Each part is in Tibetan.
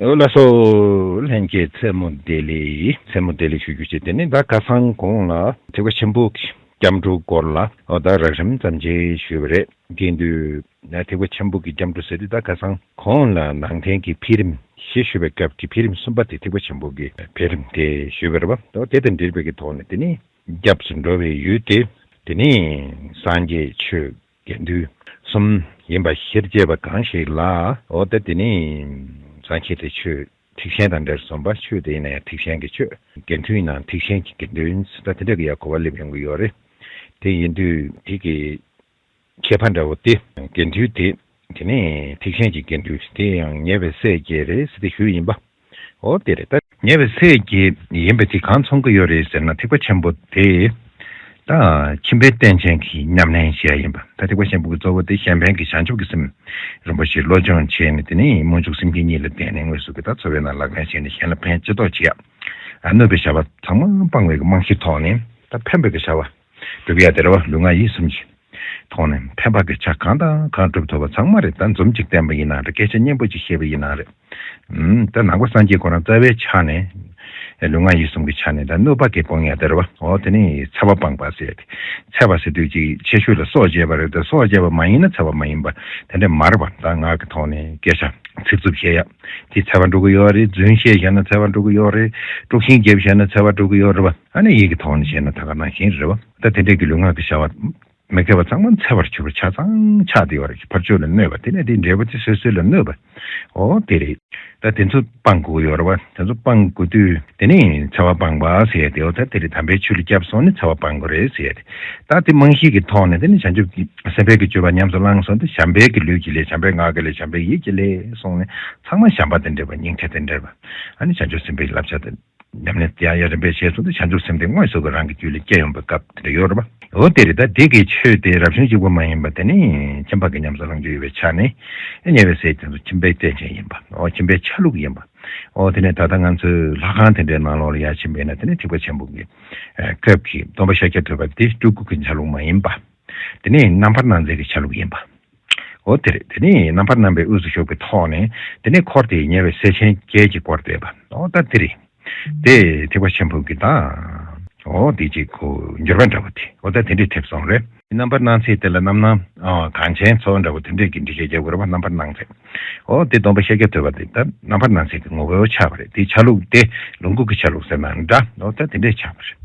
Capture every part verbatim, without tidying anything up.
འོ་ལགས་སོ། ལྷན་རྒྱས་མཚན་མོ་བདེ་ལེགས། མཚན་མོ་བདེ་ལེགས་ཞུ་རྒྱུ་བྱས། དེ་ནི་ད་ཁ་སང་གོང་ལ་ཐེག་པ་ཆེན་པོ་གི་སྐྱབས་འགྲོའི་སྐོར་ལ་འོ་ད་རགས་རིམ་ཙམ་ཅིག་ཞུས་པ་རེད། དེ་དུས་ཐེག་པ་ཆེན་པོ་གི་སྐྱབས་འགྲོ་ཟེར་དུས་ད་ཁ་སང་གོང་ལ་ནང་བསྟན་གྱི་འཕེལ་རིམ་བཞི་ཞུས་པའི་སྐབས་ཀྱི་འཕེལ་རིམ་གསུམ་པ་དེ་ཐེག་པ་ཆེན་པོ་གི་འཕེལ་རིམ་དེ་ཞུས་པ་རེད་པ། འོ་དེ་དང་འབྲེལ་བའི་གི་ཐོག་ནས་དེ་ནི་སྐྱབས་སུ་འགྲོ་བའི་ཡུལ་དེ་དེ་ནི་སངས་རྒྱས་ཆོས་དགེ་འདུན་གསུམ་ཡིན་པ་གཞིར་བཅས་པ་གང་ཞིག་ལ། འོ་ད་དེ་ནི་སངས་རྒྱས་དེ་ཆོས་ཐེག་ཆེན་དང་འབྲེལ་སོང་པ། ཆོས་དེ་ཡིན་ན་ཡང་ཐེག་ཆེན་གྱི་ཆོས། དགེ་འདུན་ཡིན་ན་ཐེག་ཆེན་གྱི་དགེ་འདུན་ཟེར་ད་དེ་འདྲ་གི་ཡང་གོ་བ་སླེབས་ཡོང་གི་ཡོད་རེད། དེ་ཡིན་དུས་དེ་གི་ཁྱད་པར་འདྲ་བོ་དེ་དགེ་འདུན་དེ་དེ་ནི་ཐེག་ཆེན་གྱི་དགེ་འདུན་དེ་ཡང་ཉེ་བའི་སྲས་བརྒྱད་རེད་ཟེར་ཏེ་ཞུས་ཡིན་པ། འོ་དེ་རེད། ད་ཉེ་བའི་སྲས་བརྒྱད་ཡིན་པ་དེ་གང་མཚོན་གྱི་ཡོད་རེད་ཟེར་ན་ཐེག་པ་ཆེན་པོ་དེ་ད་ཁྱིམ་པའི་རྟེན་ཅན་གྱི་ཉམས་ལེན་བྱེད་ཡ་ཡིན་པ། ད་ཐེག་པ་ཆེན་པོ་གི་གཙོ་བོ་དེ་གཞན་ཕན་གྱི་བྱང་ཆུབ་ཀྱི་སེམས་རིན་པོ་ཆེ་བློ་སྦྱོང་བྱས་ནས་དེ་ནི་སྨོན་འཇུག་སེམས་བསྐྱེད་གཉིས་ལ་བརྟེན་ནས་དངོས་སུ་གི་ད་འཚོ་བའི་ནང་ལག་ལེན་བྱས་ནས་གཞན་ལ་ཕན་ཅི་ཐོགས་བྱེད་ཡ། གནོད་པའི་བྱ་བ་ཚང་མ་སྤང་བའི་གི་རྨང་གཞིའི་ཐོག་ནས་ད་ཕན་པའི་གི་བྱ་བ་སྒྲུབ་ཡ་དེ་རེད་བ། ལུས་ངག་ཡིད་གསུམ་གྱི་ཐོག་ནས་ཕན་པ་གི་ཆ་གང་དང་གང་སྒྲུབ་ཐུབ་པ་ཚང་མ་རེད། ད་འཛུམ་གཅིག་བསྟན་པ་ཡིན་ན་རེད། སྐད་ཆ་སྙན་པོ་གཅིག་བཤད་པ་ཡིན་ན་རེད། ཨུམ། ད་ནང་པ་སངས་རྒྱས་ཁོ་རང་རྩ་བའི་ཆ་ནས་ལུས་ངག་ཡིད་གསུམ་གྱི་ཆ་ནས་ད་གནོད་པ་གི་སྤོང་ཡ་དེ་རེད་བ། འོ་དེ་ནི་འཚེ་བ་སྤངས་པ་ཟེར་ཏེ། འཚེ་བ་ཟེར་དུས་ཅིག་ཆེ་ཤོས་ལ་སྲོག་བཅད་པ་རེད། ད་སྲོག་བཅད་པ་མ་ཡིན་ན་འཚེ་བ་མ་ཡིན་པ་དེ་འདྲ་མ་རེད་བ། ད་ངག་གི་ཐོག་ནས་སྐད་ཆ་ཚིག་རྩུབ་བཤད་ཡ་དེ་འཚེ་བ་འགྲོ་གི་ཡོད་རེད། རྫུན་བཤད་བཞག་ན་འཚེ་བ་འགྲོ་གི་ཡོད་རེད། དཀྲུག་ཤིང་རྒྱབ་བཞག་ན་འཚེ་བ་འགྲོ་གི་ཡོད་རེད་བ། ཨ་ནི་ཡིད་ཀྱི་ཐོག་ནས་བཤད་ན་ད་ག་ནང་བཞིན་རེད་བ། ད་དེ་འདྲས་ཀྱི་ལུས་ངག་གི་བྱ་བ་མི་དགེ་བ་ཚང་མ་འཚེ་བར་གྱུར་པ་ཆ་ཚང་ཆགས་བསྡད་ཡོད་རེད། ཕར་ཕྱོགས་ལ་གནོད་པ། དེ་ནས་དེའི་འབྲས་བུ་དེ་སོ་སོ་ལ་གནོད་པ། འོ་དེ་རེད། ད་དེ་ཚོ་སྤང་དགོས་ཡོད་རེད་བ། དེ་ཚོ་སྤང་དགོས་དུས་དེ་ནི་འཚེ་བ་སྤངས་པ་ཟེར་ཡ་དེ། འོ་ད་དེ་རེད། དམ་པའི་ཆོས་ལ་སྐྱབས་སོང་ནས་འཚེ་བ་སྤང་དགོས་རེད་ཟེར་ཡ་དེ། ད་དེ་རྨང་གཞི་གི་ཐོག་ནས་དེ་ནི་བྱང་ཆུབ་ཀྱི་སེམས་དཔའི་གི་སྤྱོད་པ་ཉམས་སུ་བླངས་སོང་སྟེ་བྱམས་པའི་གི་ལུས་ཀྱི་ལས། བྱམས་པའི་ངག་གི་ལས། བྱམས་པའི་ཡིད་ཀྱི་ལས་སོང་ནས་ཚང་མ་བྱམས་པ་དང་འབྲེལ་བ། སྙིང་རྗེ་དང་འབྲེལ་བ། ཨ་ནི་བྱང་ཆུབ་སེམས་དཔའི་བསླབ་བྱ་དེ་ཉམས་ལེན་ཡང་ཡང་རིམ་པས་བྱས་སོང་སྟེ་བྱང་ཆུབ་སེམས་དེ་དངོས་སུ་གི་རང་གི་རྒྱུད་ལ་སྐྱེ་ཡོང་བའི་སྐབས་དེ་འདྲ་ཡོད་རེད་པ། འོ་དེ་རེད། ད་དེ་གི་ཆོས་དེ་རབ་བྱུང་གཅིག་པུ་མ་ཡིན་པ་དེ་ནི་ཁྱིམ་པ་གི་ཉམས་སུ་བླང་རྒྱུ་ཡོད་པའི་ཆ་ནས་ཉེ་བའི་སྲས་དེ་ཚོ་ཁྱིམ་པའི་རྟེན་ཅན་ཡིན་པ། འོ་ཁྱིམ་པའི་ཆ་ལུགས་ཡིན་པ། འོ་དེ་ནས་ད་ལྟ་ང་ཚོའི་ལྷ་ཁང་དེ་འདྲའི་ནང་ལོགས་ལ་ཡར་ཕྱིན་པས་ན་དེ་ནི་ཐེག་པ་ཆེན་པོ་གི་སྐབས་ཀྱི་སྟོན་པ་ཤཱཀྱ་ཐུབ་པ་དེ་སྤྲུལ་སྐུ་གི་ཆ་ལུགས་མ་ཡིན་པ། དེ་ནས་རྣམ་པར་སྣང་མཛད་ཀྱི་ཆ་ལུགས་ཡིན་པ། འོ་དེ་རེད། དེ་ནས་རྣམ་པར་སྣང་བའི་དབུས་སུ་བཞུགས་པའི་ཐོག་ནས་དེ་ནས་འཁོར་དེའི་ཉེ་བའི་སྲས་ཆེན་བརྒྱད་ཀྱིས་བསྐོར་བསྡད་པ། འོ་ད་དེ་རེད། དེ་ཐེག་པ་ཆེན་པོ་གི་ད། འོ་དེ་ཅིག་གོ་འགྱུར་བ་འདྲ་བོ་དེ། འོ་ད་དེ་འདྲས་ཐེབས་སོང་རེད། རྣམ་པར་སྣང་མཛད་དེ་ལ་རྣམ་སྣང་། ཨ། གངས་ཆེན་མཚོ་འདྲ་བོ་དེ་འདྲས་ཀྱི་འགྲེལ་བཤད་རྒྱབ་དགོས་རེད་པ། རྣམ་པར་སྣང་མཛད། འོ་དེ་སྟོན་པ་ཤཱཀྱ་ཐུབ་པ་དེ་ད་རྣམ་པར་སྣང་མཛད་ཀྱི་ངོ་བོ་ཆགས་པ་རེད། དེའི་ཆ་ལུགས་དེ་ལོངས་སྐུ་གི་ཆ་ལུགས་ཟེར་ན་འདྲ། འོ་ད་དེ་འདྲས་ཆགས་པ་རེད།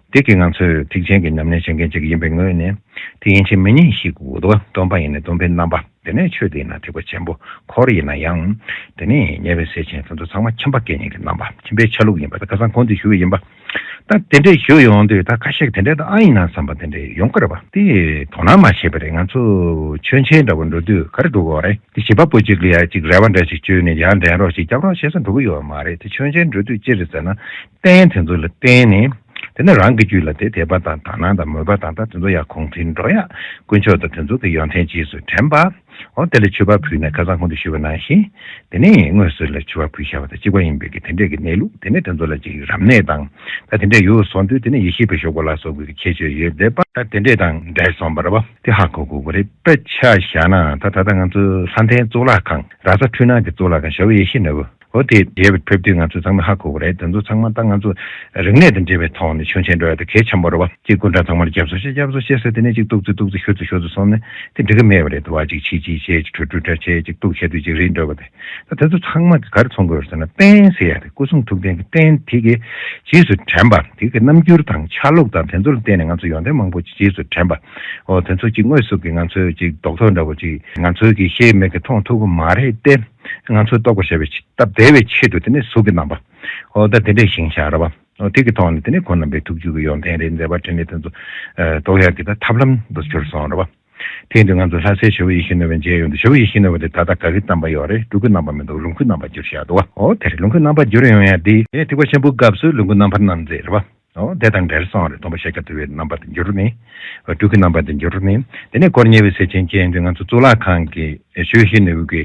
དེ་གི་ང་ཚོས་ཐེག་ཆེན་གྱི་ཉམས་ལེན་བྱེད་མཁན་ཅིག་ཡིན་པའི་ངོས་ནས་དེ་ཡན་ཆད་མི་ཉན་ཤེས་དགོས་འདུག་པ། སྟོན་པ་ཡིན་ན་སྟོན་པའི་རྣམ་པ། དེ་ནས་ཆོས་དེ་ཡིན་ན་ཐེག་པ་ཆེན་པོ། འཁོར་ཡིན་ན་ཡང་དེ་ནས་ཉེ་བའི་སྲས་ཆེན་དེ་ཚོ་ཚང་མ་ཁྱིམ་པ་དགེ་བསྙེན་གྱི་རྣམ་པ། ཁྱིམ་པའི་ཆ་ལུགས་ཡིན་པ་དེ་ཁ་སང་གོང་དུ་ཞུ་བ་ཡིན་པ། ད་དེ་འདྲས་ཞུ་ཡོང་དུས་ད་ཁ་ཤས་དེ་འདྲས་ད་ཨ་ཡིན་ན་བསམ་པ་དེ་འདྲས་ཡོང་གི་རེད་པ། དེ་དོ་སྣང་མ་བྱས་པ་རེད། ང་ཚོ་མཆོད་མཇལ་འདྲ་བོ་འགྲོ་དུས་ག་རེ་འགྲོ་གི་ཡོད་རེད། དེ་བྱིས་པ་པོ་གཅིག་ལ་ཡ་གཅིག་རེ་བ་འདྲ་ཞིག་བཅོལ་ནས་ཡར་འདྲེན་རོགས་ཞེས་སྐྱབས་རོགས་བྱེད་ས་འགྲོ་གི་ཡོད་མ་རེད། དེ་མཆོད་མཇལ་འགྲོ་དུས་ཅི་རེད་ཟེར་ན། རྟེན་དེ་ཚོ་ལ་བརྟེན་ནས། དེ་ནས་རང་གི་རྒྱུད་ལ་དེ་དད་པ་དང་དག་སྣང་དང་མོས་པ་དང་ད་དེ་ཚོ་ཡར་གོང་འཕེལ་འགྲོ་ཡ། དཀོན་མཆོག་དང་དེ་ཚོ་གི་ཡོན་ཏན་རྗེས་སུ་དྲན་པ། འོ་དེ་ལ་མཆོད་པ་ཕུལ་ནས་ཁ་སང་གོང་དུ་ཞུས་པ་ནང་བཞིན། དེ་ནས་དངོས་སུ་ལ་མཆོད་པ་ཕུལ་བཞག་པ་དང་གཅིག་པ་ཡིན་པའི་གི་དེ་འདྲས་ཀྱི་གནས་ལུགས། དེ་ནས་དེ་ཚོ་ལ་ཅིག་རབ་གནས་དང་། ད་དེ་འདྲས་ཡོད་སོང་དུས་དེ་ནས་ཡེ་ཤེས་པའི་གཞོགས་པ་ལ་སོགས་པའི་གི་ཁྱད་ཆོས་ཡོད་བསྡད་པ། ད་དེ་འདྲས་དང་འབྲེལ་སོང་བ་རེད་པ། དེ་ཧ་གོ་དགོས་པ་རེད། དཔེ་ཆ་བཞག་ན་ད་ད་ལྟ་ང་ཚོའི་ལྷ་ལྡན་གཙུག་ལག་ཁང་། ར་ས་འཕྲུལ་སྣང་གི་གཙུག་ལག་ཁང་ཞབས་ཡེ་ཤེས་ནོར་བུ། འོ་དེ་རྒྱས་པར་ཕེབས་དུས་ང་ཚོ་ཚང་མས་ཧ་གོ་གི་རེད། དེ་ཚོ་ཚང་མ་ད་ང་ཚོ་རིག་གནས་དང་འབྲེལ་བའི་ཐོག་ནས་མཆོད་མཇལ་འགྲོ་ཡ་དེ་གལ་ཆེན་པོ་རེད་པ། གཅིག་སྐུ་འདྲ་ཚང་མར་སྐྱབས་སུ་མཆི། སྐྱབས་སུ་མཆི་ཟེར་དེ་ནས་གཅིག་གཏུག་ཙི་གཏུག་ཙི་ཤུ་ཙི་ཤུ་ཙི་སོང་ནས་དེ་འགྲིག་གི་མེད་པ་རེད། དུ་བ་གཅིག་ཕྱིས་གཅིག་བྱས་གཅིག་ཁྲུ་ཁྲུ་ཁྲ་བྱས་གཅིག་གཏུག་བྱས་དུས་གཅིག་རིལ་འགྲོ་བ་དེ། ད་དེ་ཚོ་ཚང་མ་གི་ག་རེ་མཚོན་གི་ཡོད་ཟེར་ན་རྟེན་ཟེར་ཡ་དེ་སྐུ་གསུང་ཐུགས་རྟེན་གྱི་རྟེན་དེ་གི་རྗེས་སུ་དྲན་པ། དེ་གི་རྣམ་འགྱུར་དང་ཆ་ལུགས་དང་དེ་ཚོ་ལ་བརྟེན་ནས་ང་ཚོ་ཡོན་ཏན་མང་པོ་ཅིག་རྗེས་སུ་དྲན་པ། འོ་དེ་ཚོ་གཅིག་དངོས་སུ་གི་ང་ཚོས་གཅིག་རྡོག་ཐོ་འདྲ་བོ་ཅིག་ང་ཚོས་གི་ཤེས་མེད་གི་མཐོང་ཐུབ་གི་མ་རེད་དེ། ང་ཚོས་རྟོགས་པར་བྱ་བའི་ཆེད། སྟབས་བདེ་བའི་ཆེད་དུ་དེ་ནས་གཟུགས་ཀྱི་རྣམ་པ། འོ་ད་དེ་འདྲས་བཞེངས་བཞག་རེད་པ། འོ་དེ་གི་ཐོག་ནས་དེ་ནས་ཁོང་རྣམ་པའི་ཐུགས་རྒྱུད་ཀྱི་ཡོན་ཏན་རེད། མཛད་པ་འཕྲིན་ལས་དེ་ཚོ་ཨ་རྟོགས་ཡག་གི་ད་ཐབས་ལམ་དུ་གྱུར་སོང་རེད་པ། དེ་ཡིན་དུས་ང་ཚོ་ལྷ་སའི་ཞབས་ཡེ་ཤེས་ནོར་བུ་མཇལ་ཡོང་དུས། ཞབས་ཡེ་ཤེས་ནོར་བུ་དེ་ད་ལྟ་ག་གི་རྣམ་པ་ཡོད་རེད། སྤྲུལ་སྐུའི་རྣམ་པ་མི་འདུག་ལོངས་སྐུའི་རྣམ་པ་གྱུར་བཞག་འདུག་པ། འོ་དེ་རེད། ལོངས་སྐུའི་རྣམ་པ་གྱུར་ཡོང་ཡ་དེ་ཨེ་ཐེག་པ་ཆེན་པོའི་སྐབས་སུ་ལོངས་སྐུ་རྣམ་པར་སྣང་མཛད་རེད་པ། འོ་དེ་དང་འབྲེལ་སོང་རེད། སྟོན་པ་ཤཱཀྱ་ཐུབ་པའི་རྣམ་པ་དེ་གྱུར་ནས། སྤྲུལ་སྐུའི་རྣམ་པ་དེ་གྱུར་ནས། དེ་ནས་འཁོར་ཉེ་བའི་སྲས་ཆེན་བརྒྱད་ཡིན་དུས་ང་ཚོ་གཙུག་ལག་ཁང་གི་ཞབས་ཡེ་ཤེས་ནོར་བུ་གི་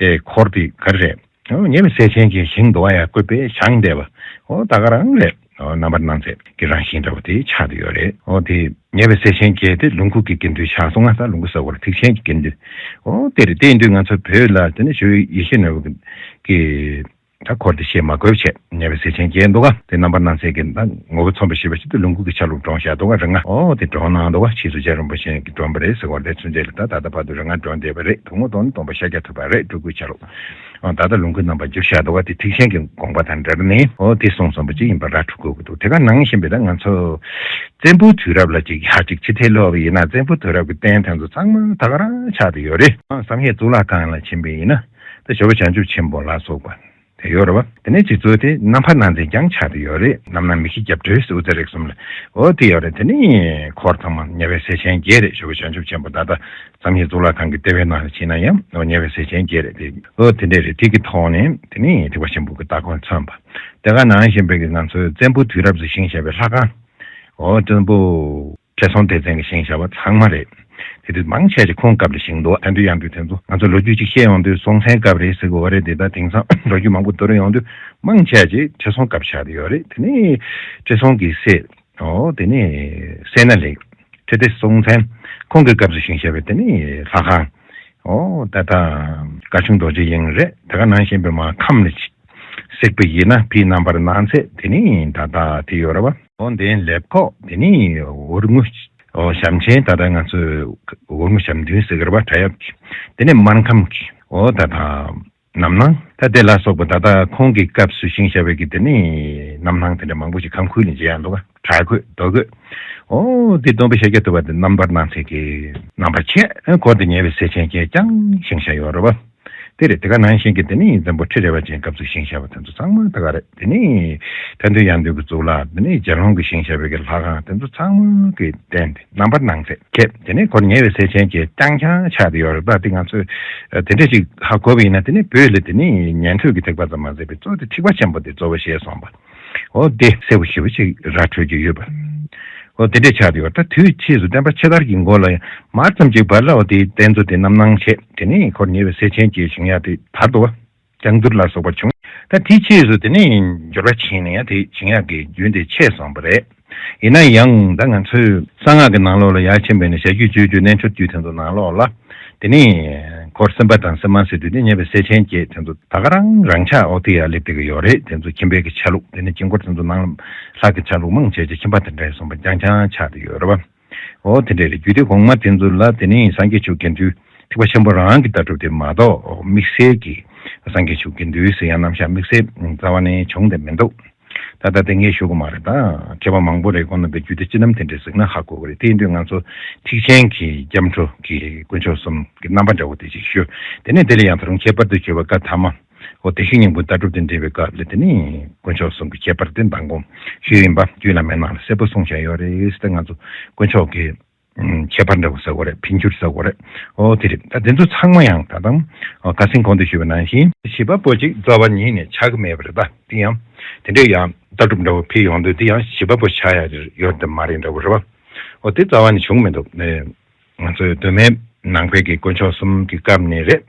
ཨེ་འཁོར་དེ་ག་རེ་རེད། འོ་ཉེ་བའི་སྲས་ཆེན་གྱི་ཞིང་དུ་བ་ཡ་བཀོད་པའི་བཞེངས་བསྡད་པ། འོ་ད་ག་རང་རེད། འོ་རྣམ་པར་སྣང་མཛད་ཀྱི་རང་བཞིན་འདྲ་བོ་དེ་ཆགས་བསྡད་ཡོད་རེད། འོ་དེ་ཉེ་བའི་སྲས་ཆེན་བརྒྱད་དེ་ལོངས་སྐུ་གི་དགེ་འདུན་ཆགས་སོང་ང་། ད་ལོངས་སྐུ་ཟེར་བ་ལ་ཐེག་ཆེན་གྱི་དགེ་འདུན། འོ་དེ་རེད། དེ་ཡིན་དུས་ང་ཚོ་བོད་ལ་དེ་ནས་ཞབས་ཡེ་ཤེས་ནོར་བུ་གི་ ད་འཁོར་དེ་བཤད་མ་དགོས་བྱས་ཉེ་བའི་སྲས་ཆེན་བརྒྱད་འདུག་ག་དེ་རྣམ་པར་སྣང་མཛད་ཀྱི་ད་ངོ་བོ་མཚོན་པ་ཞེས་པ་ཞིག་ཏུ་ལོངས་སྐུ་གི་ཆ་ལུགས་བགྲངས་བཞག་འདུག་ག་རིང་ང་ཨོ་དེ་བགྲངས་གནང་འདུག་ག་ཕྱིས་སུ་རྗེ་རིན་པོ་ཆེ་གིས་བགྲངས་པ་རེད་ཟེར་བ་དེ་ཚུན་ཆད་ལ་ད་ད་ལྟ་བར་དུ་རིང་ང་བགྲངས་བསྡད་པ་རེད། དོན་ངོ་ཐོག་ནི་སྟོན་པ་ཤཱཀྱ་ཐུབ་པ་རེད། སྤྲུལ་སྐུའི་ཆ་ལུགས། ཨོ་ད་ལྟ་ལོངས་སྐུའི་རྣམ་པར་བསྒྱུར་བཞག་འདུག་ག་དེ་ཐེག་ཆེན་གྱི་དགོངས་པ་དང་འབྲེལ་ནས་ཨོ་དེ་གསུངས་སོང་བ་ཅིག་ཡིན་པ་ར་འཕྲོད་དགོས་ཀྱི་འདུག་དེ་ག་ནང་བཞིན་པའི་ད་ང་ཚོ་བཙན་པོའི་དུས་རབས་ལ་ཅིག་ཡར་ཅིག་ཕྱི་ཐལ་ལོག་པ་ཡིན་ན་བཙན་པོའི་དུས་རབས་ཀྱི་རྟེན་དེ་ཚོ་ཚང་མ་ད་ག་རང་ཆགས་བསྡད་ཡོད་རེད། བསམ་ཡས་གཙུག་ལག་ཁང་ལ་ཕྱིན་པ་ཡིན་ན་ད་ཇོ་བོ་བྱང་ཆུབ་ཆེན་པོ་ལ་སོགས་པ་དེ་ཡོད་རེད་བ། དེ་ནས་སྤྱི་གཙུག་དེ་རྣམ་པར་སྣང་མཛད་ཀྱང་ཆགས་བསྡད་ཡོད་རེད། རྣམ་སྣང་མི་ཤིགས་རྒྱབ་སྤྲོས་ཟེར་དབུ་རྩེ་རིགས་གསུམ་ལ་འོ་དེ་ཡོད་རེད། དེ་ནས་འཁོར་ཚང་མ་ཉེ་བའི་སྲས་ཆེན་བརྒྱད་རེད། ཇོ་བོ་བྱང་ཆུབ་ཆེན་པོ་ད་ལྟ་བསམ་ཡས་གཙུག་ལག་ཁང་གི་ལྟེ་བའི་ནང་ལ་ཕྱིན་ན་ཡང་འོ་ཉེ་བའི་སྲས་ཆེན་བརྒྱད་རེད། དེ་འོ་དེ་འདྲས་རེད། དེ་གི་ཐོག་ནས་དེ་ནས་ཐེག་པ་ཆེན་པོ་གི་ལྟ་སྒོ་མཚོན་པ་དེ་ག་ནང་བཞིན་པའི་གི་ང་ཚོའི་བཙན་པོའི་དུས་རབས་སུ་བཞེངས་བཞག་པའི་ལྷ་ཁང་འོ་བཙན་པོ་ཁྲི་སྲོང་ལྡེ་བཙན་གྱིས་བཞེངས་བཞག་པ་ཚང་མ་རེད། དེ་དུས་མང་ཆེ་ཆེ་ཁོང་སྐབས་ལ་བཞེངས་འདུག་ཐན་དུས་ཡང་དུས་དེ་ཚོ་ང་ཚོ་ལོ་རྒྱུས་ཅིག་བཤད་ཡོང་དུས་སྲོང་བཙན་སྐབས་རེད་ཟེར་གི་འོ་རེད། དེ་ད་དེང་སང་ལོ་རྒྱུས་མང་པོ་བསྡུར་ཡོང་དུས་མང་ཆེ་ཆེ་ཁྲི་སྲོང་སྐབས་ཆགས་བསྡད་ཡོད་རེད། དེ་ནས་ཁྲི་སྲོང་གི་སྲས་ཨོ་དེ་ནས་སད་ན་ལེགས་ཁྲི་ལྡེ་སྲོང་བཙན་ཁོང་གི་སྐབས་སུ་བཞེངས་བཞག་པའི་དེ་ནས་ལྷ་ཁང་ཨོ་ད་ད་སྐར་ཆུང་རྡོ་རྗེ་དབྱིངས་རེད། དེ་ག་ནང་བཞིན་པའི་མ་ཁམས་ལ་གཟིགས་པ་ཡིན་ན་ཕིའི་རྣམ་པར་སྣང་མཛད་དེ་ནི་ད་ལྟ་དེ་ཡོད་རེད་བ། འོ་འདིའི་ལེབ་ཁོག་དེ་ནི་འུར་ངུ་འོ་ཞབས་མཆན་ད་ལྟ་ང་ཚོས་འུར་ངུ་ཞབས་མདུན་ཟེར་གི་རེད་བ། བྲག་གཡབ་ཀྱི་དེ་ནི་སྨར་ཁམས་ཀྱི་འོ་ད་ད་རྣམ་སྣང་ད་དེ་ལ་སོགས་པ་ད་ལྟ་ཁོང་གི་སྐབས་སུ་བཞེངས་བཞག་པའི་གི་དེ་ནི་རྣམ་སྣང་དེ་འདྲ་མང་པོ་ཞིག་ཁམས་ཁུལ་ནས་མཇལ་ཡག་འདུག་ག་བྲག་བརྐོས་རྡོ་བརྐོས་འོ་དེ་སྟོན་པ་ཤཱཀྱ་ཐུབ་པ་དེ་རྣམ་པར་སྣང་མཛད་ཀྱི་རྣམ་པར་ཆེ་འཁོར་དེ་ཉེ་བའི་སྲས་ཆེན་བརྒྱད་ཀྱང་བཞེངས་བཞག་ཡོད་རེད་བ། དེ་རེད། དེ་ག་ནང་བཞིན་གྱི་དེ་ནི་བཙན་པོ་ཁྲི་རལ་པ་ཅན་སྐབས་སུ་བཞེངས་བཞག་པ་དེ་ཚོ་ཚང་མ་དེ་ག་རེད། དེ་ནི་ཐན་དུས་ཡང་དུས་ཀྱི་གཙུག་ལག་དེ་ནི་རྒྱལ་ཡོངས་ཀྱི་བཞེངས་བཞག་པའི་གི་ལྷ་ཁང་དེ་ཚོ་ཚང་མ་གི་རྟེན་དེ་རྣམ་པར་སྣང་མཛད་ཁྱེད་དེ་ནི་འཁོར་ཉེ་བའི་སྲས་ཆེན་གྱི་རྐྱང་རྐྱང་ཆགས་བསྡད་ཡོད་རེད་པ། དེ་ང་ཚོས་དེ་འདྲ་ཞིག་ཧ་གོ་བ་ཡིན་ན་དེ་ནི་བོད་ལ་དེ་ནི་ཉན་ཐོས་ཀྱི་ཐེག་པ་ཙམ་མ་ཟད་པའི་གཙོ་བོ་དེ་ཐེག་པ་ཆེན་པོ་དེ་གཙོ་བོ་བྱས་སོང་བ། འོ་དེ་གསལ་པོ་ཞེ་པོ་ཅིག་ར་འཕྲོད་ཀྱི་ཡོད་པ། འོ་དེ་འདྲས་ཆགས་ཡོད། ད་དུས་ཕྱིས་སུ་བསྟན་པ་ཕྱི་དར་གྱི་མགོ་ལ་ཡང་མར་ཙམ་ཅིག་བར་ལ་འོ་དེའི་རྟེན་གཙོ་དེ་རྣམ་སྣང་བྱས། དེ་ནས་འཁོར་ཉེ་བའི་སྲས་ཆེན་གྱི་བཞེངས་ཡག་དེ་དར་འདུག་བ། ལྕགས་འཛུལ་ལ་སོགས་པ་བྱུང་། ད་དེའི་ཕྱིས་སུ་དེ་ནས་འབྱོར་པ་ཕྱིན་ནས་ཡང་དེ་བཞེངས་ཡག་གི་རྒྱུན་དེ་ཆད་སོང་བ་རེད། ཡིན་ན་ཡང་ད་ང་ཚོས་གསང་སྔགས་ཀྱི་ནང་ལོགས་ལ་ཡར་ཕྱིན་པས་ནས་ཞབས་ཀྱུ་སྤྱོད་བརྒྱུད་རྣལ་འབྱོར་བརྒྱུད་དེ་ཚོ་ནང་ལོགས་ལ། དེ་ནས་འཁོར་སེམས་དཔའ་དང་སེམས་མ་ཟེར་དུས་དེ་ཉེ་བའི་སྲས་ཆེན་བརྒྱད་དེ་ཚོ་ད་ག་རང་རང་ཆགས་འོ་དེ་ཡར་སླེབས་བསྡད་ཀྱི་ཡོད་རེད། དེ་ཚོ་ཁྱིམ་པའི་གི་ཆ་ལུགས། དེ་ནས་དཀྱིལ་འཁོར་དེ་ཚོ་ནང་ལྷ་གི་ཆ་ལུགས་མང་ཆེ་ཆེ་ཁྱིམ་པ་དེ་འདྲ་ཡིན་སོང་བ་རྐྱང་རྐྱང་ཆགས་བསྡད་ཡོད་རེད་བ། འོ་དེ་འདྲ་རེད། རྒྱུད་སྡེ་གོང་མ་དེ་ཚོ་ལ་དེ་ནས་སངས་རྒྱས་ཆོས་དགེ་འདུན་ཐེག་པ་ཆེན་པོ་རང་གི་ལྟ་གྲུབ་དེ་མ་གཏོགས་དམིགས་བསལ་གྱི་སངས་རྒྱས་ཆོས་དགེ་འདུན་ཟེར་ཡང་རྣམ་གཞག་དམིགས་བསལ་རྩ་བ་ནས་བྱུང་བསྡད་མི་འདུག་ད་ལྟ་དེ་ངས་ཞུ་གི་མ་རེད། ད་མཁས་པ་མང་པོ་རེད། ཁོང་རྣམ་པའི་རྒྱུད་སྡེ་སྤྱི་རྣམ་དེ་འདྲས་གཟིགས་ན་ཧ་གོ་གི་རེད། དེ་ཡིན་དུས་ང་ཚོ་ཐེག་ཆེན་གྱི་སྐྱབས་འགྲོ་གི་དཀོན་མཆོག་གསུམ་གྱི་རྣམ་པ་འདྲ་བོ་དེ་ཅིག་ཞུ། དེ་ནས་དེ་ལ་ཡང་ད་རུང་ཁྱད་པར་དུ་གྱུར་པ་བཀའ་ཐ་མ། འོ་བདེ་གཤེགས་སྙིང་པོའི་ལྟ་གྲུབ་དེ་འགྲེལ་བའི་སྐབས་ལ་དེ་ནི་དཀོན་མཆོག་གསུམ་གྱི་ཁྱད་པར་དེ་མདང་དགོང་ཞུས་ཡིན་པ། རྒྱུད་བླ་མའི་ནང་ལ་གསལ་པོ་གསུངས་བཞག་ཡོད་རེད། དེ་ང་ཚོ་དཀོན་མཆོག་གི་ཁྱད་པར་འདྲ་བོ་ཟེར་དགོས་རེད། འཕེལ་འགྱུར་ཟེར་དགོས་རེད། འོ་དེ་རེད། ད་དེ་ཚོ་ཚང་མ་ཡང་ད་དང་ཁ་སང་གོང་དུ་ཞུས་པ་ནང་བཞིན་བྱེད་པ་པོ་ཅིག་རྩ་བ་ཉིད་ནས་ཆགས་ཀྱི་མེད་པ་རེད། ད་དེ་ཡང་དེ་འདྲའི་ཡང་ལྟ་གྲུབ་འདྲ་བོ་འཕེལ་ཡོང་དུས་དེ་ཡང་བྱེད་པ་པོ་ཆགས་ཡ་ཡོད་དེ་མ་རེད་འདྲ་བོ་རེད་བ། འོ་དེ་རྩ་བ་ནས་བྱུང་མི་འདུག་ང་ཚོའི་གདོད་མའི་ནང་པའི་གི་དཀོན་མཆོག་གསུམ་གྱི་སྐབས་ནས་རེད།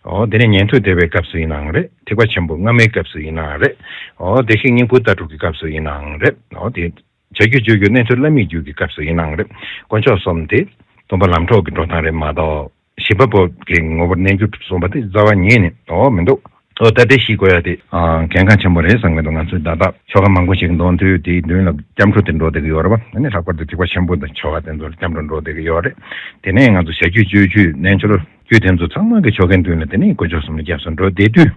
འོ་དེ་ནས་ཉན་ཐོས་སྡེ་པའི་སྐབས་སུ་ཡིན་ནའང་རེད། ཐེག་པ་ཆེན་པོ་སྔ་མའི་སྐབས་སུ་ཡིན་ནའང་རེད། འོ་བདེ་གཤེགས་སྙིང་པོའི་ལྟ་གྲུབ་ཀྱི་སྐབས་སུ་ཡིན་ནའང་རེད། འོ་དེ་བྱ་རྒྱུད་སྤྱོད་རྒྱུད་རྣལ་འབྱོར་བླ་མེད་རྒྱུད་ཀྱི་སྐབས་སུ་ཡིན་ནའང་རེད། དཀོན་མཆོག་གསུམ་དེ་སྟོན་པ་ལམ་གྲོགས་ཀྱི་འགྲོ་སྟངས་རེད་མ་གཏོགས་བྱེད་པ་པོ་གི་ངོ་བོར་གནས་འགྱུར་གསུངས་པ་དེ་རྩ་བ་ཉིད་ནས་འོ་མི་འདུག་འོ་ད་དེ་ཤེས་དགོས་ཡ་དེ་ཨ་གལ་འགངས་ཆེན་པོ་རེད་བསམ་གྱི་འདུག་ང་ཚོས་ད་ལྟ་ཆོ་ག་མང་པོ་ཞིག་འདོན་དུས་དེའི་མདུན་ལ་སྐྱབས་འགྲོ་དེ་འགྲོ་བསྡད་ཀྱི་ཡོད་རེད་བ། ཨ་ནི་ལྷག་པར་དུ་ཐེག་པ་ཆེན་པོ་དང་ཆོ་ག་དེ་ཚོ་ལ་སྐྱབས་འགྲོ་འགྲོ་བསྡད་ཀྱི་ཡོད་རེད། དེ་ནས་ང་ཚོ་བྱ་རྒྱུད་སྤྱོད་རྒྱུད་རྣལ་འབྱོར་རྒྱུད་དེ་ཚོ་ཚང་མ་གི་ཆོ་གའི་མདུན་ལ་དེ་ནས་དཀོན་མཆོག་གསུམ་ལ་སྐྱབས་སུ་འགྲོ་བསྡད་དུས་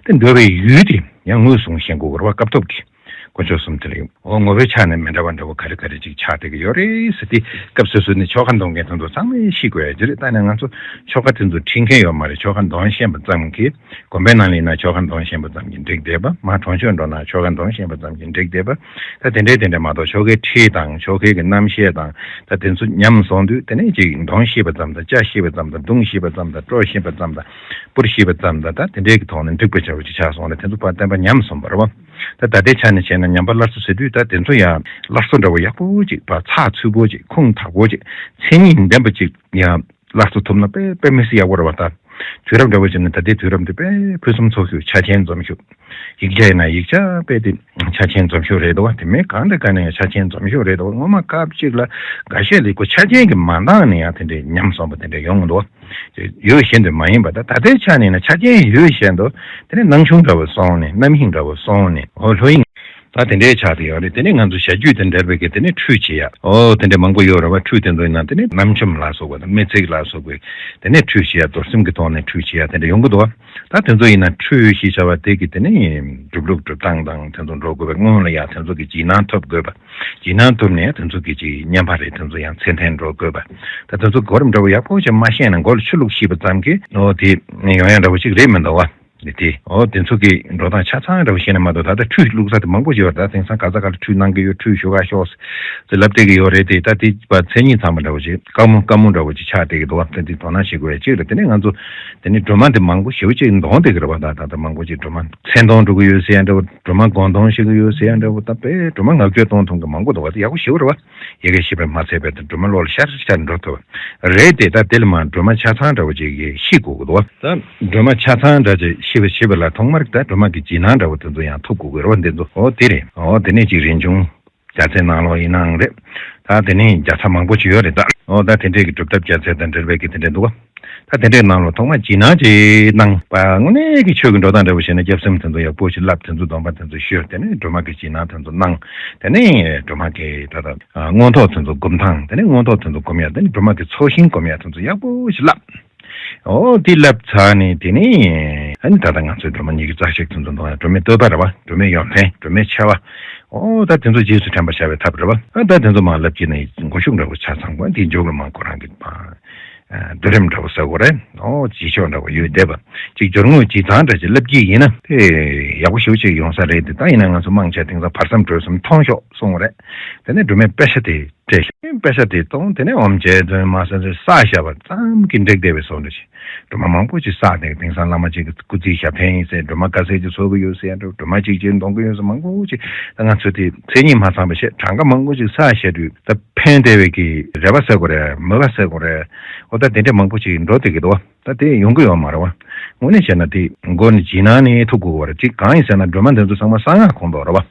དེ་འགྲོ་བའི་ཡུལ་དེ་ཡང་ངོས་བཟུང་ཤེས་དགོས་རེད་བ། སྐབས་ཐོབ་ཀྱི། དཀོན་མཆོག་གསུམ་དེ་ལ་ཡང་འོ་ངོ་བོའི་ཆ་ནས་མི་འདྲ་བ་འདྲ་བོ་ག་རེ་ག་རེ་ཅིག་ཆགས་བསྡད་ཀྱི་ཡོད་རེད་ཟེར་ཏེ་སྐབས་སོ་སོ་ནས་ཆོ་ག་འདོན་མཁན་དེ་ཚོ་ཚང་མས་ཤེས་དགོས་ཡ་ཅིག་རེད། ད་ནི་ང་ཚོ་ཆོ་ག་དེ་ཚོ་ཁྲིད་མཁན་ཡོད་མ་རེད། ཆོ་ག་འདོན་ཤེས་པ་ཙམ་གྱིས་དགོན་པའི་ནང་ལ་ཡིན་ན་ཆོ་ག་འདོན་ཤེས་པ་ཙམ་གྱིས་འགྲིག་བསྡད་པ། མར་གྲོང་ཆོག་འགྲོ་ན་ཆོ་ག་འདོན་ཤེས་པ་ཙམ་གྱིས་འགྲིག་བསྡད་པ། ད་དེ་འདྲའི་དེ་འདྲ་མ་གཏོགས་ཆོ་གའི་ཁྲིད་དང་ཆོ་གའི་གི་རྣམ་བཤད་དང་ད་དེ་ཚོ་ཉམས་སོང་དུས་དེ་ནས་ཅིག་འདོན་ཤེས་པ་ཙམ་དང་བཅའ་ཤེས་པ་ཙམ་དང་བརྡུང་ཤེས་པ་ཙམ་དང་དཀྲོལ་ཤེས་པ་ཙམ་དང་སྤུར་ཤེས་པ་ཙམ་དང་ད་དེ་འདྲའི་གི་ཐོག་ནས་འགྲིག་པ་བྱ་བ་ཅིག་ཆགས་སོང་ན་དེ་ཚོ་ཕར་བསྟན་པ་ཉམས་སོང་བ་རེད་བ། ད་ད་ལྟའི་ཆ་ནས་བྱས་ན་ཉམས་པ་སླར་གསོ་ཟེར་དུས་ད་དེ་ཚོ་ཡང་སླར་གསོ་འདྲ་བོ་ཡག་པོ་ཅིག་ཕར་ཚགས་ཚུད་པོ་ཅིག་ཁུངས་དག་པོ་ཅིག་མཚན་ཉིད་ལྡན་པ་ཅིག་ཡང་སླར་གསོ་ཐུབ་ན་དཔེ་དཔེ་མི་སྲིད་ཡག་པོ་རེད་བ། ད་དུས་རབས་འདྲ་བོ་ཅིག་ནས་ད་ལྟའི་དུས་རབས་འདི་དཔེ་ཕུན་སུམ་ཚོགས་ཤོག་ཆ་རྐྱེན་འཛོམས་ཤོག་ཡིག་ཆ་ཡིན་ན་ཡིག་ཆ་དཔེ་དེ་ཆ་རྐྱེན་འཛོམས་ཤོས་རེད་འདུག་བ། དེ་མིན་གང་དང་གང་ནས་ཡང་ཆ་རྐྱེན་འཛོམས་ཤོས་རེད་འདུག་བ། སྔོན་མ་སྐབས་གཅིག་ལ་འགའ་ཤས་ལ་ཁོ་ཆ་རྐྱེན་གྱི་མ་འདང་ནས་ཡང་དེ་འདྲའི་ཉམས་སོང་བ་དེ་འདྲ་ཡོང་གི་འདུག་བ། ཡོད་བཞིན་དུ་མ་ཡིན་པ་ད་ད་ལྟའི་ཆ་ནས་ན་ཆ་རྐྱེན་ཡོད་བཞིན་དུ་དེ་ནས་སྣང་ཆུང་འདྲ་བོ་སོང་ནས་རྣམ་གཡེང་འདྲ་བོ་སོང་ནས་ཨོ་ལྷོད་གཡེང་། ད་དེ་འདྲའི་ཆ་དེ་ཡོད་རེད། དེ་ནས་ང་ཚོ་བྱ་རྒྱུད་དང་འབྲེལ་བའི་གི་དེ་ནས་ཁྲུས་བྱེད་ཡ་ཨོ་དེ་འདྲ་མང་པོ་ཡོད་རེད་བ། ཁྲུས་དེ་ཚོ་ཡིན་ན་དེ་ནས་རྣམ་འཇོམས་ལ་སོགས་པ་དང་སྨེ་བརྩེགས་ལ་སོགས་པའི་དེ་ནས་ཁྲུས་བྱེད་ཡ་རྡོར་སེམས་ཀྱི་ཐོག་ནས་ཁྲུས་བྱེད་ཡ་དེ་འདྲ་ཡོང་གི་འདུག་བ། ད་དེ་ཚོ་ཡིན་ན་ཁྲུས་ཞེས་བྱ་བ་དེ་གི་དེ་ནས་སྒྲུབ་ལུགས་སྒྲུབ་སྟངས་དང་དེ་ཚོ་འགྲོ་དགོས་པའི་སྔོན་ལ་ཡ་དེ་ཚོ་གི་རྗེས་གནང་ཐོབ་དགོས་པ། རྗེས་གནང་ཐོབ་ནས་དེ་ཚོ་གི་ཅིག་བསྙེན་པ་རེད། དེ་ཚོ་ཡང་ཚད་ལྡན་འགྲོ་དགོས་པ། ད་དེ་ཚོ་གོ་རིམ་འདྲ་བོ་ཡག་པོ་ཅིག་མ་ཤེས་ན་མགོ་ལ་ཆུ་བླུགས་ཤེས་པ་ཙམ་གྱིས་ཨོ་དེ་ཡོང་ཡ་འདྲ་བོ་ཅིག་རེད་མི་འདུག་བ། དེ་ཨོ་དེ་ཚོ་གི་འགྲོ་སྟངས་ཆ་ཚང་འདྲ་བོ་ཤེས་ན་མ་གཏོགས། ད་ལྟ་ཁྲུས་བླུགས་ས་དེ་མང་པོ་ཞིག་ཡོད་རེད། ད་དེང་སང་ག་ས་ག་ལ་ཁྲུས་གནང་གི་ཡོད། ཁྲུས་ཞུ་ག་ཤོག་ཟེར་ལབ་བསྡད་ཀྱི་ཡོད་རེད་དེ། ད་དེ་བ་མཚན་ཉིད་ཚང་མ་འདྲ་བོ་ཅིག་དཀའ་མོ་དཀའ་མོ་འདྲ་བོ་ཅིག་ཆགས་བསྡད་ཀྱི་འདུག་བ། ད་དེ་དོ་སྣང་བྱེད་དགོས་ཡ་ཅིག་རེད། དེ་ནས་ང་ཚོ་དེ་ནས་སྒྲོལ་མ་དེ་མང་པོ་ཞེ་པོ་ཅིག་འདོན་བསྡད་ཀྱི་རེད་བ། ད་ད་ད་མང་པོ་ཅིག་སྒྲོལ་མ་མཚན་འདོན་འགྲོ་གི་ཡོད་ཟེར་ཡ་འདྲ་བོ། སྒྲོལ་མ་དགོང་འདོན་བྱེད་ཀྱི་ཡོད་ཟེར་ཡ་འདྲ་བོ། ད་དཔེ་སྒྲོལ་མ་ངག་བརྗོད་གཏོང་ཐུབ་མཁན་མང་པོ་འདུག་བ། དེ་ཡག་པོ་ཞེ་པོ་རེད་བ། ཡ་གི་ཤེས་པས་མ་ཚད་པའི་སྒྲོལ་མ་བློ་ལ་ཤར་ཤར་འགྲོ་ཐུབ། རེད་དེ་ད་དེ་ལ་མ་སྒྲོལ་མ་ཆ་ཚང་འདྲ་བོ་ཅིག་གིས་ཤེས་དགོས་ཀྱི་འདུག་བ། ད་སྒྲོལ་མ་ཆ་ཚང་འདྲ་ཅིག་ཤེས་པ་བྱེད་པ་ལ་ཐོག་མར་ད་སྒྲོལ་མ་གི་རྗེས་གནང་འདྲ་བོ་དེ་ཚོ་ཡང་ཐོབ་དགོས་ཀྱི་རེད་བ། འདི་ཚོ་ཨོ་དེ་རེད། ཨོ་དེ་ནས་ཅིག་རིན་འབྱུང་རྒྱལ་མཚན་ནང་ལོགས་ཡིན་ནའང་རེད། ད་དེ་ནས་རྒྱལ་ཚབ་མང་པོ་ཅིག་ཡོད་རེད་ད། ཨོ་ད་དེ་འདྲས་ཀྱི་སྒྲུབ་ཐབས་རྒྱལ་མཚན་དང་འབྲེལ་བའི་གི་དེ་འདྲས་འདུག་བ། ད་དེ་འདྲའི་ནང་ལོགས་ཐོག་མ་རྗེས་གནང་ཅིག་གནང་བ། དངོས་གནས་ཀྱི་ཆོས་ཀྱི་འགྲོ་སྟངས་འདྲ་བོ་བྱས་ན་སྐྱབས་སེམས་དེ་ཚོ་ཡག་པོ་ཞིག་བསླབ། དེ་ཚོ་སྡོམ་པ་དེ་ཚོ་ཞུ། དེ་ནས་སྒྲོལ་མ་གི་རྗེས་གནང་དེ་ཚོ་གནང་། དེ་ནས་སྒྲོལ་མ་གི་ད་ལྟ་མངོན་རྟོགས་དེ་ཚོ་སྒོམ་སྟངས། དེ་ནས་མངོན་རྟོགས་དེ་ཚོ་སྒོམ་ཡ། དེ་ནས་སྒྲོལ་མ་གི་ཚོགས་ཞིང་སྒོམ་ཡ་དེ་ཚོ་ཡག་པོ་ཞིག་བསླབ། ཨོ་དེ་བསླབ་ཚར་ནས་དེ་ནས་ཨ་ནི་ད་ལྟ་ང་ཚོའི་སྒྲོལ་མ་ཉི་ཤུ་རྩ་གཅིག་དེ་ཚོ་འདོན་ཡ། སྒྲོལ་མའི་བསྟོད་པ་རེད་བ། སྒྲོལ་མའི་ཡོན་ཏན། སྒྲོལ་མའི་ཆེ་བ། ཨོ་ད་དེ་ཚོ་རྗེས་སུ་དྲན་པར་བྱ་བའི་ཐབས་རེད་བ། ཨ་ད་དེ་ཚོ་མར་བསླབ་ཀྱི་ནས་མགོ་གཞུག་འདྲ་བོ་ཆ་ཚང་བ། དེའི་མཇུག་ལ་མར་ཁོ་རང་གི་བསྡུ་རིམ་འདྲ་བོ་ཟེར་དགོས་རེད། ཨོ་རྗེས་ཆོག་འདྲ་བོ་ཡོད་བསྡད་པ་ཅིག་སྦྱོར་དངོས་རྗེས་གནང་འདྲ་ཅིག་བསླབ་ཀྱི་ཡིན་ན་དེ་ཡག་པོ་ཞེ་པོ་ཅིག་ཡོང་ས་རེད། དེ་ད་ཡིན་ན་ང་ཚོ་མང་ཆེ་དེང་སང་བར་མཚམས་གྲོལ་གསུམ་ཐོང་ཤོག་གསུང་བ་རེད། དེ་ནས་སྒྲོལ་མའི་དཔེ་ཆ་དེ་སྤྲད། དཔེ་ཆ་དེ་གཏོང་། དེ་ནས་ཨོཾ་རྗེ་བཙུན་མ་ཟེར་ནས་བསགས་བཞག་པ་ཙམ་གྱིས་འགྲིག་བསྡད་པའི་བཟོ་འདྲ་ཞིག་སྒྲོལ་མ་མང་པོ་ཅིག་བསགས་ཏེ། དེང་སང་བླ་མ་ཅིག་གི་སྐུ་ཚེའི་ཞབས་བརྟན་ཡིན་ཟེར། སྒྲོལ་མ་དཀའ་སེལ་གྱི་ཚོགས་ཀྱི་ཡོད་ཟེར་ཡ་འདྲ། སྒྲོལ་མ་ཅིག་ཅིག་འདོན་གྱི་ཡོད་ཟེར། མང་པོ་ཅིག་ད་ང་ཚོ་དེ་མཚན་ཉིད་མ་ཚང་བ་བཤད། གྲངས་ཀ་མང་པོ་ཅིག་བསགས་བཞག་དུས་ད་ཕན་བདེ་བའི་གི་རེ་བ་ཟེར་དགོས་རེད། མོས་པ་ཟེར་དགོས་རེད། འོ་ད་དེ་འདྲ་མང་པོ་ཅིག་འགྲོ་བསྡད་ཀྱི་འདུག་བ། ད་དེ་ཡོང་གི་ཡོད་མ་རེད་བ། དངོས་གནས་བྱས་ན་དེ་མགོ་ནས་རྗེས་གནང་ནས་ཐུག་དགོས་པ་རེད། ཅིག་གང་ཡིན་ཟེར་ན་སྒྲོལ་མ་འདི་ཚོ་ཚང་མ་གསང་སྔགས་ཁོངས་གཏོགས་རེད་བ།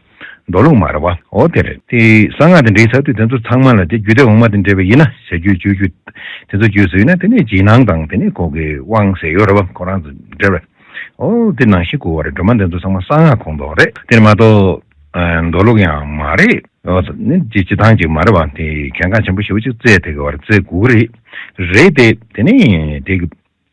མདོ་ལུགས་མ་རེད་བ། འོ་དེ་རེད། དེ་གསང་སྔགས་དེ་འདྲའི་ཚར་དུས་དེ་ཚོ་ཚང་མ་ལ་དེ་རྒྱུད་སྡེ་འོག་མ་དེ་འདྲ་བ་ཡིན་ན་བྱ་རྒྱུད་སྤྱོད་རྒྱུད་དེ་ཚོ་རྒྱུད་ཚོ་ཡིན་ན་དེ་ནས་རྗེས་གནང་དང་དེ་ནས་ཁོ་གི་དབང་ཟེར་ཡོད་རེད་བ། ཁོ་རང་ཚོ་འདྲ་བ། འོ་དེ་ནང་བཞིན་དགོས་པ་རེད། སྒྲོལ་མ་དེ་ཚོ་ཚང་མ་གསང་སྔགས་ཁོངས་གཏོགས་རེད། དེ་མ་གཏོགས་མདོ་ལུགས་ཡང་མ་རེད། འོ་ནི་ཅི་ཅི་ཐང་ཅིག་མ་རེད་བ། དེ་གལ་འགངས་ཆེན་པོ་ཞེ་པོ་ཅིག་བརྩི་ཐུབ་ཀྱི་བ་རེད། བརྩི་དགོས་ཀྱི་རེད། རེད་དེ་དེ་ནས་དེ་གི་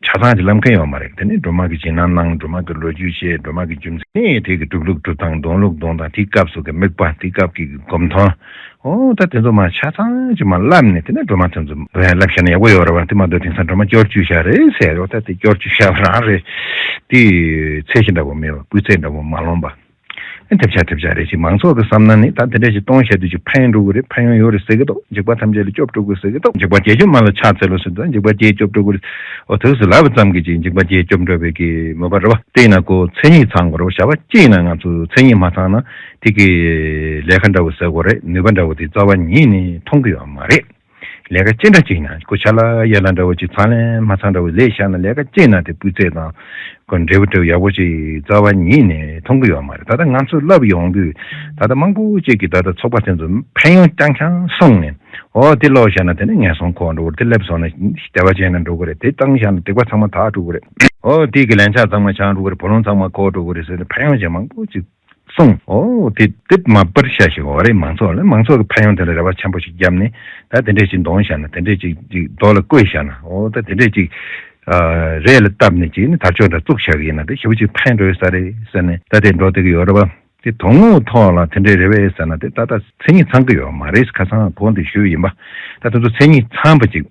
ཆ་ཚང་ཅིག་ལབ་མཁན་ཡོད་མ་རེད། དེ་ནས་སྒྲོལ་མ་གི་རྗེས་གནང་གནང་། སྒྲོལ་མ་གི་ལོ་རྒྱུས་བཤད། སྒྲོལ་མ་གི་རྒྱུ་མཚན། དེ་ནས་དེ་གི་སྒྲུབ་ལུགས་སྒྲུབ་སྟངས། འདོན་ལུགས་འདོན་སྟངས། དེའི་སྐབས་སུ་གི་དམིགས་པ། དེའི་སྐབས་ཀྱི་སྒོམ་ཐོན། འོ་ད་དེ་ཚོ་མ་ཆ་ཚང་ཅིག་མ་ལབ་ནས་དེ་ནས་སྒྲོལ་མ་དེ་ཚོ་འདོན་ཡ་ལབ་བཞག་ན་ཡག་པོ་ཡོད་རེད་བ། དེ་མ་གཏོགས་དེང་སང་སྒྲོལ་མ་སྐྱོར་བཅུག་བཞག་རེད་ཟེར་ཡོད། ད་དེ་སྐྱོར་བཅུག་བཞག་པ་རང་རེད། དེ་ཚད་གཞི་འདྲ་བོ་མེད་པ། སྤུས་ཚད་འདྲ་བོ་མ་ལོངས་པ། ཐེབས་ཆག་ཐེབས་ཆག་རེད་ཅིག་མང་ཚོགས་ཀྱི་བསམ་ན་ནི་ད་དེ་འདྲ་ཞིག་གཏོང་བཤད་དུས་ཅིག་ཕན་ཡོན་འགྲོ་གི་རེད། ཕན་ཡོན་ཡོད་རེད་ཟེར་གི་འདུག་འཇིགས་པ་ཐམས་ཅད་ལས་སྐྱོབ་འགྲོ་གི་རེད་ཟེར་གི་འདུག་འཇིགས་པ་བརྒྱད་ཅུ་མ་ལ་ཕྱག་འཚལ་ལོ་ཟེར་དུས་འཇིགས་པ་བརྒྱད་སྐྱོབ་འགྲོ་གི་རེད། འོ་དེ་ཚོ་ལབ་པ་ཙམ་གྱིས་ཅིག་འཇིགས་པ་བརྒྱད་སྐྱོབ་འགྲོ་བའི་གི་མོས་པ་རེད་བ། དེ་ཡིན་ན་ཁོ་མཚན་ཉིད་ཚང་དགོས་རེད་བ། བྱ་བ་ཅི་ཡིན་ན་ང་ཚོ་མཚན་ཉིད་མ་ཚང་ན་དེ་གི་ལས་ཀ་འདྲ་བོ་ཟེར་དགོས་རེད། ནུས་པ་འདྲ་བོ་དེ་རྩ་བ་ཉིད་ནས་མཐོང་གི་ཡོད་མ་རེད། ལས་ཀ་ཅི་འདྲ་ཅིག་ཡིན་ན་ཁོ་ཆ་ལ་ཡ་ལ་འདྲ་བོ་ཅིག་ཚང་ལན་མ་ཚང་འདྲ་བོ་ལས་བཞག་ན་ལས་ཀ་ཅི་ཡིན་ན་དེ་སྤུས་ཚད་དང་ཁོ་འབྲས་བུ་འབྲས་བུ་ཡག་པོ་ཅིག་རྩ་བ་ཉིད་ནས་མཐོང་གི་ཡོད་མ་རེད། ད་ལྟ་ང་ཚོས་ལབ་ཡོང་དུས་ད་ལྟ་མང་པོ་ཅིག་གིས་ད་ལྟ་ཚོགས་པ་དེ་ཚོ་ཕན་ཡོན་རྐྱང་རྐྱང་གསུངས་ནས། འོ་དེ་ཀློག་བཞག་ན་དེ་ནས་ངན་སོང་འཁོར་འགྲོ་གི་རེད། དེ་སླེབས་སོང་ན་བདེ་བ་ཅན་ན་འགྲོ་གི་རེད། དེ་བཏང་བཞག་ན་སྡིག་པ་ཚང་མ་དག་འགྲོ་གི་རེད། འོ་དེ་གི་ལན་ཆགས་ཚང་མ་ཆགས་འགྲོ་གི་རེད། བུ་ལོན་ཚང་མ་འཁོར་འགྲོ་གི་རེད་ཟེར་ནས་ཕན་ཡོན་ཅན་མང་པོ་ཅིག་གསུངས། འོ་དེ་དེབ་མ་པར་བཤད་ཞིག་འོ་རེད། མང་ཚོགས་ལ་མང་ཚོགས་ཀྱི་ཕན་ཡོན་དེ་ལ་རེ་བ་ཆེན་པོ་ཞིག་བརྒྱབ་ནས་ད་དེ་འདྲས་ཅིག་འདོན་བཞག་ན། དེ་འདྲས་ཅིག་ཅིག་རྡོ་ལ་བརྐོས་བཞག་ན། འོ་ད་དེ་འདྲས་ཅིག་རས་ལ་བཏབ་ནས་ཅིག་ནི་དར་ལྕོག་འདྲ་བཙུགས་བཞག་གི་ཡིན་ན་དེ་ཞེ་པོ་ཅིག་ཕན་འགྲོ་ས་རེད་ཟེར་ནས་ད་དེ་འགྲོ་བསྡད་ཀྱི་ཡོད་རེད་བ། དེ་དོན་དངོས་ཐོག་ལ་དེ་འདྲའི་རེ་བས་ཟེར་ན་དེ་ད་ལྟ་མཚན་ཉིད་ཚང་གི་ཡོད་མ་རེད། ཁ་སང་གོང་དུ་ཞུས་ཡིན་པ། ད་དེ་ཚོ་མཚན་ཉིད་ཚང་བ་ཅིག་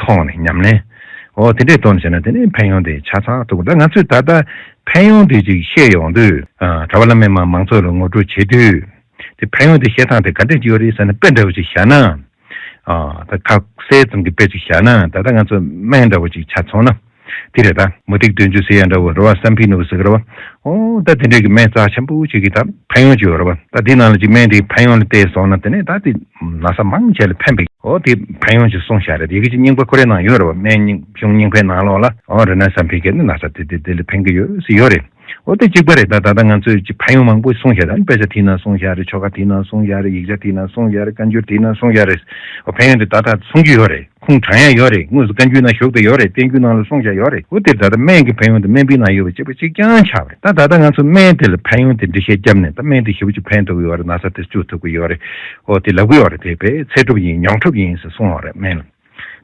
ཐོག་ནས་ཉམས་ལེན། འོ་དེ་འདྲས་ཐོག་ནས་བྱས་ན་དེ་ནས་ཕན་ཡོན་དེ་ཆ་ཚང་ཐུབ། ད་ང་ཚོས་ད་ལྟ་ཕན་ཡོན་དེ་ཅིག་བཤད་ཡོང་དུས་གྲྭ་པ་བླ་མས་མ་མང་ཚོགས་ལ་ངོ་སྤྲོད་བྱེད་དུས་དེ་ཕན་ཡོན་དེ་བཤད་སྟངས་དེ་ག་འདྲས་ཅིག་ཡོད་རེད་ཟེར་ན་དཔེ་འདྲ་བོ་ཅིག་བཞག་ན། ད་ཁ་གསལ་ཙམ་གྱི་དཔེ་ཅིག་བཞག་ན་ད་ལྟ་ང་ཚོ་སྨན་འདྲ་བོ་ཅིག་ཆ་མཚོན་ན། དེ་རེད། ད་མུ་ཏིག་བདུན་ཅུ་ཟེར་ཡ་འདྲ་བོ་རེད་བ། བསམ་འཕེལ་ནོར་བུ་ཟེར་གི་རེད་བ། འོ་ད་དེ་འདྲས་ཀྱི་སྨན་རྩ་ཆེན་པོ་ཅིག་གི་ད་ཕན་ཡོན་ཅིག་ཡོད་རེད་བ། ད་དེ་ནང་ལ་ཅིག་སྨན་དེ་ཕན་ཡོན་ལ་བལྟས་སོང་ན་དེ་ནས་ད་དེ་ན་ཚ་མང་ཆེ་ལ་ཕན་པའི་འོ་དེ་ཕན་ཡོན་ཅིག་གསུངས་བཞག་རེད། དེ་གི་ཅིག་རྙིང་པ་ཁོ་རའི་ནང་ཡོད་རེད་བ། སྨན་རྙིང་གཞུང་རྙིང་པའི་ནང་ལོགས་ལ་འོ་རེད་ན་བསམ་འཕེལ་གྱི་ནི་ན་ཚ་དེ་དེ་དེ་ལ་ཕན་གི་ཡོད་ཟེར་ཡོད་རེད། འོ་དེ་གཅིག་པ་རེད། ད་ད་ལྟ་ང་ཚོས་ཀྱི་ཕན་ཡོན་མང་པོ་གསུངས་བཞག་ད་དཔེ་ཆ་དེའི་ནང་གསུངས་བཞག་རེད། ཆོ་ག་དེའི་ནང་གསུངས་བཞག་རེད། ཡིག་ཆ་དེའི་ནང་གསུངས་བཞག་རེད། བཀའ་འགྱུར་དེའི་ནང་གསུངས་བཞག་རེད། འོ་ཕན་ཡོན་དེ་ད་ལྟ་གསུང་རྒྱུ་ཡོད་རེད། ཁུངས་དྲངས་ཡ་ཡོད་རེད། དངོས་སུ་བཀའ་འགྱུར་ནང་བཞུགས་བསྡད་ཡོད་རེད། བསྟན་འགྱུར་ནང་ལ་གསུངས་བཞག་ཡོད་རེད། འོ་དེ་ད་ལྟ་སྨན་གྱི་ཕན་ཡོན་དེ་སྨན་པའི་ནང་ཡོད་པ་གཅིག་པ་གཅིག་རྐྱང་ཆགས་པ་རེད། ད་ད་ལྟ་ང་ཚོ་སྨན་དེ་ལ་ཕན་ཡོན་དེ་འགྲེལ་བཤད་བརྒྱབ་ནས་ད་སྨན་དེ་ཞེ་པོ་ཅིག་ཕན་ཐོགས་ཀྱི་ཡོད་རེད། ན་ཚ་དེ་བཅོས་ཐུབ་ཀྱི་ཡོད་རེད། འོ་དེ་ལབ་ཀྱི་ཡོད་རེད། དེ་བས་ཚད་གྲུབ་ཡིན་མྱོང་གྲུབ་ཡིན་ཟེར་གསུངས་ཡོད་རེད་སྨན་ལ།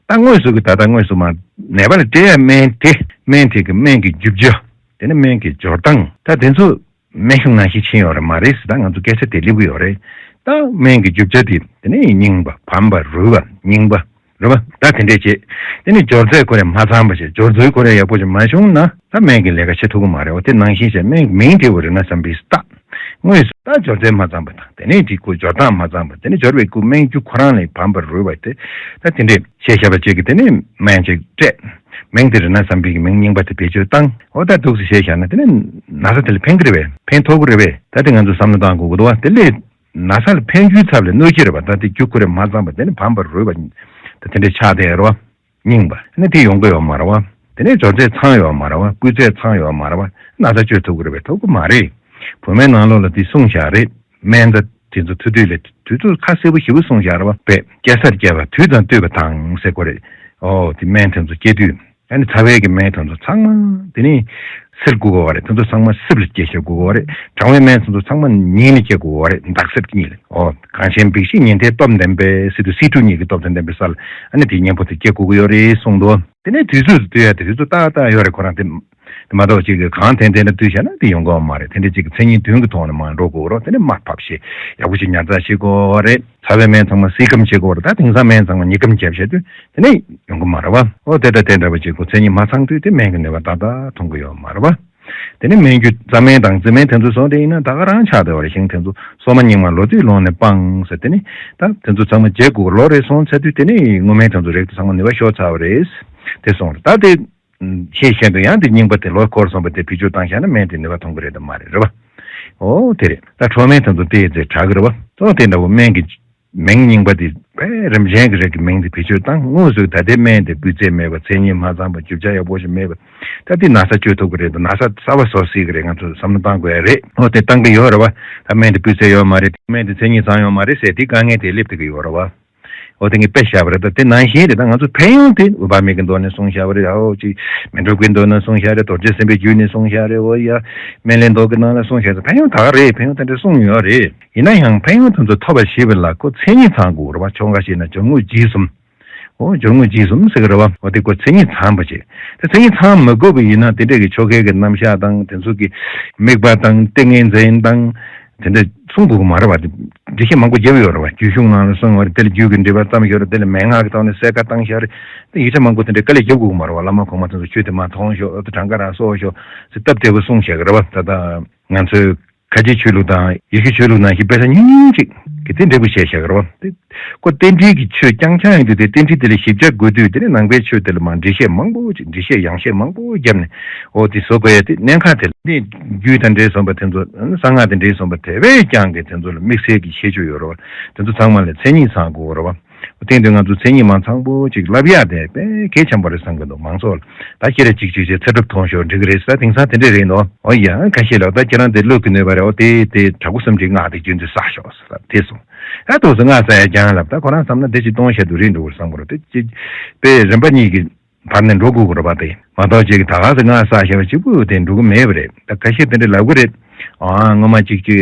ད་དངོས་སུ་གི་ད་ལྟ་དངོས་སུ་མ་ནད་པ་ལ་སྤྲད་ཡ་སྨན་དེ་སྨན་དེ་གི་སྨན་གྱི་རྒྱུ་ཆ། དེ་ནས་སྨན་གྱི་སྦྱོར་སྟངས་ད་དེ་ཚོ་སྨན་གཞུང་ནང་བཞིན་ཕྱིན་ཡོད་རེད་མ་རེད་ཟེར། ད་ང་ཚོ་སྐད་ཆ་དེ་སླེབས་ཀྱི་ཡོད་རེད། ད་སྨན་གྱི་རྒྱུ་ཆ་དེ་དེ་ནས་རྙིང་པ་བམ་པ་རུལ་བ་རྙིང་པ་རེད་པ། ད་དེ་འདྲས་བྱེད། དེ་ནས་སྦྱོར་ཚད་ཁོ་རང་མ་ཚང་པ་བྱེད། སྦྱོར་ཚུལ་ཁོ་རང་ཡག་པོ་ཞིག་མ་བྱུང་ན་ད་སྨན་གྱི་ལས་ཀ་བྱེད་ཐུབ་ཀྱི་མ་རེད། འོ་དེ་ནང་བཞིན་བྱས་སྨན་གྱི་མིང་དེ་བོ་རེད་ན་བསམ་པའི་རྟགས། དངོས་སུ་ད་སྦྱོར་ཚད་མ་ཚང་པ་དང་དེ་ནས་དེ་ཁོ་སྦྱོར་སྟངས་མ་ཚང་པ་དེ་ནས་སྦྱོར་བའི་སྐུ་སྨན་རྒྱུ་ཁོ་རང་ལས་བམ་པར་རུལ་བ་དེ་ད་དེ་འདྲས་བཤད་བཞག་པ་བཅས་ཀྱི་དེ་ནས་སྨན་ཅིག་སྤྲད། མིང་དེ་རེད་ན་བསམ་པའི་གི་མིང་རྙིང་པ་དེ་བེད་སྤྱོད་བཏང་། འོ་ད་འདུག་སེ་བཤད་བཞག་ན་དེ་ནས་ན་ཚ་དེ་ལ་ཕན་གི་རེད་པས། ཕན་ཐོགས་གི་རེད་པས། ད་དེ་ང་ཚོས་བསམ་བློ་བཏང་དགོས་ཀྱི་འདུག་བ། དེ་ལས་ན་ཚ་ལ་ཕན་རྒྱུའི་ཚབ་ལ་གནོད་ཀྱི་རེད་པ། ད་དེ་རྒྱུ་ཁོ་རང་མ་ཚང་པ་དེ་ནས་བམ་པར་རུལ་བ་ད་དེ་འདྲས་ཆགས་བསྡད་རེད་བ། རྙིང་པ་ནི་དེ་ཡོང་གི་ཡོད་མ་རེད་བ། དེ་ནས་སྦྱོར་ཚད་ཚང་ཡོད་མ་རེད་བ། སྤུས་ཚད་ཚང་ཡོད་མ་རེད་བ། ན་ཚ་བཅོས་ཐུབ་ཀྱི་རེད་པས། ཐུབ་ཀྱི་མ་རེད། བོད་སྨན་ནང་ལོགས་ལ་དེ་གསུངས་བཞག་རེད། སྨན་ད་དེ་ཚོ་ཐུ་དུས་ལ་དུས་ཚོད་ཁ་གསལ་པོ་ཞེ་པོ་གསུངས་བཞག་རེད་བ། བས་སྐྱེ་སར་སྐྱེ་བ་དུས་དང་བསྟུན་པ་དང་ཟེར་གོ་རེད། ཨོ་དེ་སྨན་དེ་ཚོ་སྐྱེ་དུས་ཨ་ནི་ཚ་བའི་གི་སྨན་དེ་ཚོ་ཚང་མ་དེ་ནི་སེལ་དགོས་གོ་བ་རེད། དེ་ཚོ་ཚང་མ་སིབ་ལ་སྐྱེ་ཤེས་དགོས་གོ་བ་རེད། གྲང་བའི་སྨན་དེ་ཚོ་ཚང་མ་ཉིན་ལ་སྐྱེ་དགོས་གོ་བ་རེད། འདག་སེབ་གཉིས་ལ། ཨོ་གངས་ཅན་འབིགས་བྱེད་ཉི་ཟླའི་སྟོབས་ལྡན་པའི་སི་ཏུ་སི་ཏུ་གཉིས་ཀྱི་སྟོབས་དང་ལྡན་པའི་ས་ལ་ཨ་ནི་དེའི་གཉེན་པོ་དེ་སྐྱེ་དགོས་ཀྱི་ཡོད་རེད་གསུངས་འདུག་དེ་ནས་དུས་ཚོད་དུ་བསྟུན་ཡ་དེ་དུས་ཚོད་ཏག་ཏག་ཡོད་རེད། ཁོ་རང་དེ་དེ་མ་གཏོགས་ཅིག་གི་གང་ཐེན་ཐེན་ལ་བསྟུན་བྱས་ན་དེ་ཡོང་གི་ཡོད་མ་རེད། དེ་འདྲ་ཅིག་གི་མཚན་ཉིད་བདུན་གྱི་ཐོག་ནས་མར་འགྲོ་དགོས་རོགས། དེ་ནས་མར་ཕབ་བྱས་ཡག་པོ་ཅིག་ཉར་ཚགས་བྱེད་དགོས་རེད། ཚ་བའི་སྨན་ཚང་མ་སིལ་སྐམ་བྱེད་དགོས་རེད། ད་དེང་སང་སྨན་ཚང་མ་མྱི་སྐམ་བརྒྱབ་བྱས་དུས་དེ་ནས་ཡོང་གི་མ་རེད་བ། ཨོ་དེ་ལྟ་དེ་འདྲ་བ་ཅིག་གི་མཚན་ཉིད་མ་ཚང་དུས་དེ་སྨན་གྱི་ནུས་པ་ཏག་ཏག་ཐོན་གི་ཡོད་མ་རེད་བ། དེ་ནས་སྨན་རྒྱུ་རྩ་སྨན་དང་རྩི་སྨན་དེ་ཚོ་སོང་དེ་ཡིན་ན་ད་ག་རང་ཆགས་བསྡད་པ་རེད། ཞིང་དེ་ཚོ་སོ་མ་རྙིང་མ་ལོ་དུས་ལོང་ནས་སྤངས་ཟེར། དེ་ནས་ད་དེ་ཚོ་ཚང་མ་བརྗེ་དགོས་ལོ་རེ་སོང་ཚར་དུས་དེ་ནས་སྔོ་སྨན་དེ་ཚོ་རེག་དུས་ཚང་མ་ནུས་པ་ཤོར་ཚར་བ་རེད། དེ་སོང་རེད། ད་དེ་ཤེས་བཞིན་དུ་ཡང་དེ་རྙིང་པ་དེ་ལོ་འཁོར་སོང་བ་དེ་བེད་སྤྱོད་བཏང་བཞག་ན་སྨན་དེ་ནུས་པ་ཐོན་གི་རེད་དམ་མ་རེད། རེད་བ། ཨོ་དེ་རེད། ད་ཁྲོག་སྨན་དེ་ཚོ་དེ་ཚེ་དྲག་གི་རེད་བ། ཨོ་དེ་འདྲ་བོ་སྨན་གྱི་མིང་རྙིང་པ་དེ་དཔེ་རིམ་ཅན་གྱི་རིགས་ཀྱི་མིང་དེ་བེད་སྤྱོད་བཏང་། དངོས་སུ་ད་ལྟའི་སྨན་དེ་སྤུས་ཚད་མེད་པ། མཚན་ཉིད་མ་ཚང་པ། རྒྱུ་ཆ་ཡག་པོ་ཞིག་མེད་པ། ད་དེ་ན་ཚ་བཅོས་ཐུབ་ཀྱི་རེད་དང་ན་ཚ་གསར་པ་བཟོ་སྲིད་ཀྱི་རེད། ང་ཚོས་བསམ་བློ་བཏང་དགོས་ཡ་རེད། ཨོ་དེ་བཏང་གི་ཡོད་རེད་བ། ད་སྨན་དེ་སྤུས་ཚད་ཡོད་མ་རེད། སྨན་དེ་མཚན་ཉིད་ཚང་ཡོད་མ་རེད་ཟེར་དེ་དཀའ་ངལ་དེ་སླེབས་བསྡད་ཀྱི་ཡོད་རེད་བ། ཨོ་དེ་ངས་དཔེ་བཞག་པ་རེད། ད་དེ་ནང་བཞིན་རེད། ད་ང་ཚོ་ཕན་ཡོན་དེ་འོད་དཔག་མེད་ཀྱི་མདོ་ནས་གསུངས་བཞག་པ་རེད། ཨོ་ཅིག་མི་འགྲོ་ཀུན་མདོ་ནས་གསུངས་བཞག་རེད། རྡོ་རྗེ་སེམས་དཔའི་རྒྱུད་ནས་གསུངས་བཞག་རེད། ཨོ་ཡ་སྨན་བླའི་མདོ་གི་ནང་ལ་གསུངས་བཞག་རེད། ཕན་ཡོན་ད་ག་རེད། ཕན་ཡོན་དེ་འདྲ་གསུངས་ཡོད་རེད། ཡིན་ན་ཡང་ཕན་ཡོན་དེ་ཚོ་ཐོབ་པ་ཞེས་པ་ལ་ཁོ་མཚན་ཉིད་ཚང་དགོས་རེད་བ། ཆོ་ག་བྱས་ན་སྦྱོར་དངོས་རྗེས་གསུམ། ཨོ་སྦྱོར་དངོས་རྗེས་གསུམ་ཟེར་གི་རེད་བ། ཨོ་དེ་ཁོ་མཚན་ཉིད་ཚང་པ་བྱས། དེ་མཚན་ཉིད་ཚང་མི་དགོས་པ་ཡིན་ན་དེ་འདྲ་གི་ཆོ་གའི་གི་རྣམ་གཞག་དང་དེ་ཚོ་གི་དམིགས་པ་དང་ཏིང་ངེ་འཛིན་དང་དེ་འདྲ་གསུང་དགོས་གི་མ་རེད་བ། འགྲེལ་བཤད་མང་པོ་བརྒྱབ་ཡོད་རེད་བ། རྒྱུད་གཞུང་ནང་ལ་གསུངས་ཡོད་རེད། དེ་ལ་རྒྱུད་ཀྱི་འགྲེལ་པ་བརྩམས་ཡོད་རེད། དེ་ལ་མན་ངག་གི་ཐོག་ནས་གསལ་ཁ་བཏང་བཞག་རེད། དེ་ཡིག་ཆ་མང་པོ་དེ་འདྲ་དཀའ་ལས་རྒྱབ་དགོས་གི་མ་རེད་བ། བླ་མ་གོང་མ་དེ་ཚོ་ཆོས་དེ་མ་མཐོང་ཤོག་དེ་གྲངས་ཀ་རང་གསོག་ཤོག་ཟེར་སྟབས་བདེ་པོ་གསུངས་བཞག་གི་རེད་བ། ད་ལྟ་ང་ཚོའི་ཁ་ཆེའི་ཆོས་ལུགས་དང་ཡེ་ཤུའི་ཆོས་ལུགས་ནང་བཞིན་དཔེ་ཆ་ཉུང་ཉུང་ཅིག་གི་དེ་འདྲ་པོ་བཤད་བཞག་གི་རེད་བ། དེ་ཁོ་རྟེན་འབྲེལ་གྱི་ཆོས་རྐྱང་རྐྱང་ཡིན་དུས་དེ་རྟེན་འབྲེལ་དེ་ལ་ཞིབ་ཆ་དགོས་དུས་དེ་ནས་ནང་པའི་ཆོས་དེ་ལ་མར་འགྲེལ་བཤད་མང་པོ་ཅིག་འགྲེལ་བཤད་ཡང་བཤད་མང་པོ་བརྒྱབ་ནས་ཨོ་དེ་བཟོ་དགོས་ཡ་དེ་གནད་འགག་དེ་ལ་དེ་རྒྱུད་དང་འབྲེལ་སོང་བ་དེ་ཚོ་གསང་སྔགས་དང་འབྲེལ་སོང་བ་དེ་བས་ཀྱང་གི་དེ་ཚོ་ལ་དམིགས་བསལ་གྱི་ཤེས་ཆོས་ཡོད་རེད་བ། དེ་ཚོ་ཚང་མ་ལ་མཚན་ཉིད་ཚང་དགོས་རེད་བ། དེ་དུས་ང་ཚོ་མཚན་ཉིད་མ་ཚང་པོ་ཅིག་བསླབ་ཡ་དེ་དཔེ་གལ་ཆེན་པོ་རེད་བསམ་གི་འདུག་མང་ཚོགས་ལ་ད་ཁྱེད་རང་གཅིག་གཅིག་བྱས་ཚེ་སྒྲུབ་ཐོངས་ཤོག་འགྲིག་གི་རེད་ཟེར། དེང་སང་དེ་འདྲས་རེད་འདུག་ཨོ་ཡ་ཁ་ཤས་ལ་ད་ཁྱེད་རང་དེ་བློ་གི་ནུས་པ་རེད། ཨོ་དེ་དེ་དྲག་པོ་གསུམ་གྱི་སྔགས་དེ་རྒྱུན་དུ་བསགས་ཤོག་ཟེར་ལབ་དེ་སོང་། ད་དུང་སུ་སྔགས་བསགས་ཡ་རྐྱང་ལབ། ད་ཁོ་རང་བསམ་ན་དེ་ཅིག་གཏོང་བཤད་དུ་རེད་འགྲོ་གི་རེད་བསམ་གི་རེད། དེ་ཅིག་དཔེ་རིམ་པ་གཉིས་ཀྱི་བར་ནས་འགྲོ་དགོས་ཀྱི་རེད་པ། དེ་མ་གཏོགས་ཅིག་ད་ག་སེ་སྔགས་བསགས་བཞག་པ་གཅིག་པུ་དེ་འགྲོ་གི་མེད་པ་རེད། ད་ཁ་ཤས་དེ་འདྲ་ལབ་གི་རེད། ཨ་སྔོན་མ་ཅིག་ཅིག་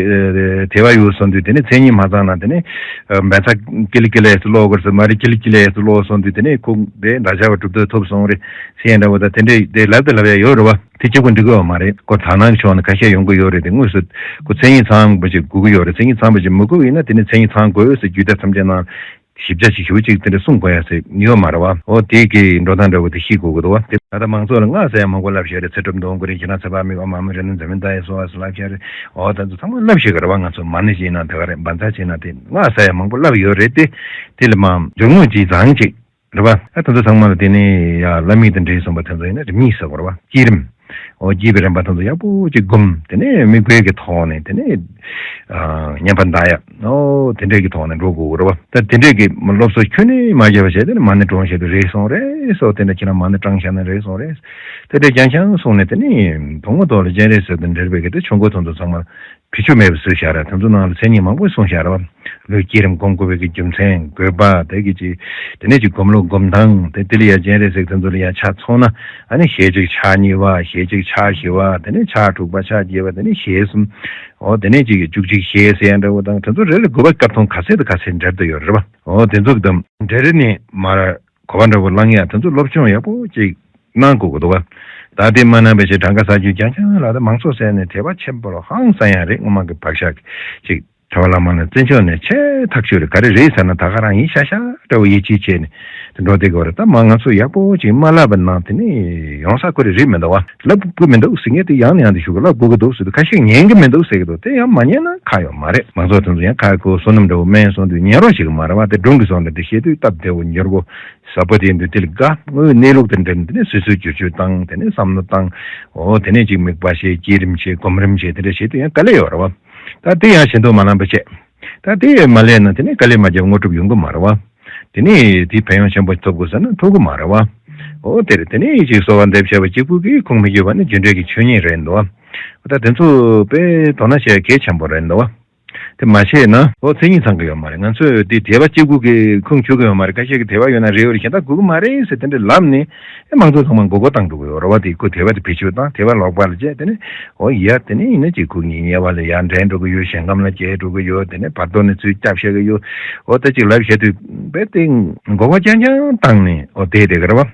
དེ་བ་ཡོད་སོང་དུས་དེ་ནས་མཚན་ཉིད་མ་ཚང་ན་དེ་ནས་བན་ཚ་ཀི་ལི་ཀི་ལི་ཡས་སུ་ཀློག་དགོས་སོ། མ་རི་ཀི་ལི་ཀི་ལི་ཡས་སུ་ཀློག་སོང་དུས་དེ་ནས་ཁོ་དེ་འདྲ་བྱ་བ་གྲུབ་འདོད་ཐོབ་སོང་རེད་ཟེར་ཡ་འདྲ་བོ་ད་དེ་འདྲས་དེ་ལབ་དེ་ལབ་ཡ་ཡོད་རེད་བ། དེ་གཅིག་པུ་འགྲིག་གི་ཡོད་མ་རེད། ཁོ་དག་སྣང་གི་ཕྱོགས་ནས་ཁ་ཤས་ཡོང་གི་ཡོད་རེད། དེ་དངོས་སུ་ཁོ་མཚན་ཉིད་ཚང་པ་ཅིག་དགོས་ཀྱི་ཡོད་རེད། མཚན་ཉིད་ཚང་པ་ཅིག་མི་དགོས་པ་ཡིན་ན་དེ་ནས་མཚན་ཉིད་ཚང་དགོས་ཟེར་རྒྱུད་སྡེ་ཐམས་ཅད་ནང་ཞིབ་ཆ་ཞིག་ཞུ་ཅིག་དེ་འདྲ་གསུང་དགོས་ཡ་ཟེར་ཡོད་མ་རེད་བ། འོ་དེ་གི་འགྲོ་སྟངས་འདྲ་བོ་དེ་ཤེས་དགོས་ཀྱི་འདུག་བ། དེ་ད་ལྟ་མང་ཚོགས་ལ་སྔགས་ཟེར་ཡ་མང་པོ་བསླབ་བཞག་རེད། ཚེ་སྒྲུབ་འདོན་དགོས་རེད། ཁྱེད་རང་ཚེ་དཔག་མེད་ཨོཾ་ཨ་མི་ར་ཎི་ཛ་མི་ཏ་ཡ་སྭཱ་ཧཱ་ཟེར་བསླབ་བཞག་རེད། འོ་ད་ཚོ་ཚང་མ་བསླབ་བཞག་གི་རེད་བ། ང་ཚོ་མ་ཎི་བྱས་ན་དེ་ག་རེད། བཛྲ་བྱས་ན་དེ་སྔགས་ཟེར་ཡ་མང་པོ་བསླབ་ཡོད་རེད་དེ། དེ་ལ་མ་སྦྱོར་དངོས་རྗེས་ཚང་ཅིག་རེད་བ། ཨ་ད་ཚོ་ཚང་མ་ལ་དེ་ནས་ཡ་བླ་མེད་དང་འབྲེལ་སོང་བ་དེ་ཚོ་ཡིན་ན་རིམ་གཉིས་ཟེར་དགོས་རེད་བ། བསྐྱེད་རིམ། ཨོ་དགྱེས་པའི་རིམ་པ་དེ་ཚོ་ཡག་པོ་ཅིག་སྒོམ། དེ་ནས་དམིགས་པའི་གི་ཐོག་ནས་དེ་ནས་ཨ་བསྙེན་པ་བཟླ་ཡ། ཨོ་དེ་འདྲས་ཀྱི་ཐོག་ནས་འགྲོ་དགོས་རེད་བ། ད་དེ་འདྲས་ཀྱི་སློབ་གསོ་ཁྱོན་ནས་མ་བརྒྱབ་པ་བྱས། དེ་ནས་མ་ཎི་བགྲང་བྱས་དུས་རེད་སོང་རེད་སོ། དེ་འདྲ་ཁྱེད་རང་མ་ཎི་བགྲང་བཞག་ན་རེད་སོང་རེད། དེ་འདྲས་རྐྱང་རྐྱང་སོང་ནས་དེ་ནས་དོན་དངོས་ཐོག་ལ་སྤྱན་རས་གཟིགས་དང་འབྲེལ་བའི་གི་དེ་ཆོས་འཁོར་དེ་ཚོ་ཚང་མ་བེད་སྤྱོད་མེད་པ་བཟོས་བཞག་ར། དེ་ཚོ་ནང་ལ་མཚན་ཉིད་མང་པོ་གསུངས་བཞག་ར་བ། ལུས་བསྐྱེད་རིམ་སྒོམ་དགོས་པའི་གི་རྒྱུ་མཚན་དགོས་པ་དེ་གི་ཅིག་དེ་ནས་ཅིག་སྒོམ་ལུགས་སྒོམ་སྟངས་དེ། དེ་ལ་ཡ་སྤྱན་རས་གཟིགས་དེ་ཚོ་ལ་ཡ་ཆ་མཚོན་ན། ཨ་ནི་ཞལ་གཅིག་ཕྱག་གཉིས་པ། ཞལ་གཅིག་ཕྱག་བཞི་པ། དེ་ནས་ཕྱག་དྲུག་པ། ཕྱག་བརྒྱད་པ། དེ་ནས་ཞལ་གསུམ། འོ་དེ་ནས་ཅིག་བཅུ་གཅིག་ཞལ་ཟེར་ཡ་འདྲ་བོ་དང་། དེ་ཚོ་རེ་རེ་དགོས་པ་སྐབས་ཐོག་ག་ཚད་དང་ག་ཚད་འབྲེལ་དུ་ཡོད་རེད་བ། འོ་དེ་ཚོ་གི་དང་འབྲེལ་རེ་ནས་མར་གོ་བ་འདྲ་བོ་བླང་ཡ། དེ་ཚོ་སློབ་སྦྱོང་ཡག་པོ་ཅིག་གནང་དགོས་ཀྱི་འདུག་བ། ད་དེ་མ་གནང་བའི་ཕྱིར་གྲངས་ཀ་ས་རྒྱུས་རྐྱང་རྐྱང་ལ། ད་མང་ཚོགས་ཟེར་ནས་དད་པ་ཆེན་པོ་ཧང་སང་ཡ་རེད། སྔོན་མ་གི་བག་ཆགས་ཅིག་གྲྭ་པ་བླ་མ་ལ་བརྩི་འཇོག་ནས་ཆེ་ཐག་ཆོད་རེད། ག་རེ་རེད་ཟེར་ན་ད་ག་རང་ཡིན་ཤག་ཤག་འདྲ་བོ་ཡིད་ཆེས་བྱས་ནས་དེ་འགྲོ་བསྡད་དགོས་རེད། ད་མ་ང་ཚོ་ཡག་པོ་ཅིག་མ་ལབ་པ་ན་དེ་ནས་ཡོང་ས་ཁོ་རེ་རེད་མི་འདུག་བ། ལབ་དགོས་མི་འདུག་ཟེར་མཁན་དེ་ཡང་ནས་ཡང་དུ་ཞུ་གི། ལབ་དགོས་ཀྱི་འདུག་ཟེར་དུས་ཁ་ཤས་ཉན་གྱི་མི་འདུག་ཟེར་གྱི་འདུག་དེ་ཡང་མ་ཉན་ན་ཁག་ཡོད་མ་རེད། མང་ཚོགས་དེ་ཚོ་ཡང་ཁ་ཁོ་བསོད་ནམས་འདྲ་བོ་དམན་སོང་དུས་ཉན་རོགས་བྱེད་གི་མ་རེད་བ། དེ་སྒྲུང་གི་བཟོ་འདྲ་དེ་བཤད་དུས་སྟབས་བདེ་བོ་མྱུར་པོ་ཟབ་པོ་དེ་ཡིན་དུས་དེ་ལ་དགའ། དངོས་གནས་ལུགས་དེ་འདྲ་ནི་དེ་ནས་སོ་སོའི་བསྒྱུར་བཅོས་བཏང་། དེ་ནས་བསམ་བློ་བཏང་། འོ་དེ་ནས་ཅིག་དམིགས་པ་བྱེད། བསྐྱེད་རིམ་བྱེད། སྒོམ་རིམ་བྱེད། དེ་འདྲ་བྱེད་དུས་ཡང་དཀའ་ལས་ཡོད་རེད་བ། ད་དེ་ཡང་བྱེད་འདོད་མ་ལངས་པ་བྱས། ད་དེ་མ་ལས་ན་དེ་ནས་དཀའ་ལས་མ་བརྒྱབ་དངོས་གྲུབ་ཡོང་གི་མ་རེད་བ། དེ་ནས་དེའི་ཕན་ཡོན་ཆེན་པོ་ཐོབ་དགོས་ཟེར་ན་ཐོབ་གི་མ་རེད་བ། འོ་དེ་རེད། དེ་ནས་ཅིག་གསོལ་བ་འདེབས་བྱས་པ་གཅིག་པུ་གིས་ཁུངས་མི་འཁྱོལ་བ་ནི་རྒྱུ་འབྲས་ཀྱི་ཆོས་ཉིད་རེད་འདུག་བ། ད་དེ་ཚོ་དཔེ་དོ་སྣང་བྱེད་གལ་ཆེན་པོ་རེད་འདུག་བ། དེ་མ་བྱས་ན་འོ་མཚན་ཉིད་ཚང་གི་ཡོད་མ་རེད། ང་ཚོས་དེ་དད་པ་གཅིག་པུ་གིས་ཁུངས་འཁྱོལ་གི་ཡོད་མ་རེད། ཁ་ཤས་ཀྱི་དད་པ་ཡོད་ན་རེ་བ་རེ་གཞན་དག་དགོས་གི་མ་རེད་ཟེར་དེ་འདྲ་ལབ་ནས། ཨེ་མང་ཚོགས་ཚང་མ་མགོ་སྐོར་བཏང་འགྲོ་གི་ཡོད་རེད་བ། དེ་ཁོ་དད་པ་དེ་བེད་སྤྱོད་བཏང་། དད་པ་ལོག་པ་ལ་བྱས། དེ་ནས་འོ་ཡ་དེ་ནས་ཡིན་ན་ཅིག་ཁོ་གཉིས་དམྱལ་བ་ལ་ཡར་འདྲེན་འགྲོ་གི་ཡོད། ཞིང་ཁམས་ལ་བསྐྱལ་འགྲོ་གི་ཡོད། དེ་ནས་བར་དོ་ནས་ཚུར་སྐྱབས་བཤད་གི་ཡོད། འོ་ད་ཅིག་ལབ་བཤད་དུས་དཔེ་དེ་མགོ་སྐོར་རྐྱང་རྐྱང་བཏང་ནས་འོ་བསྡད་བསྡད་གི་རེད་བ།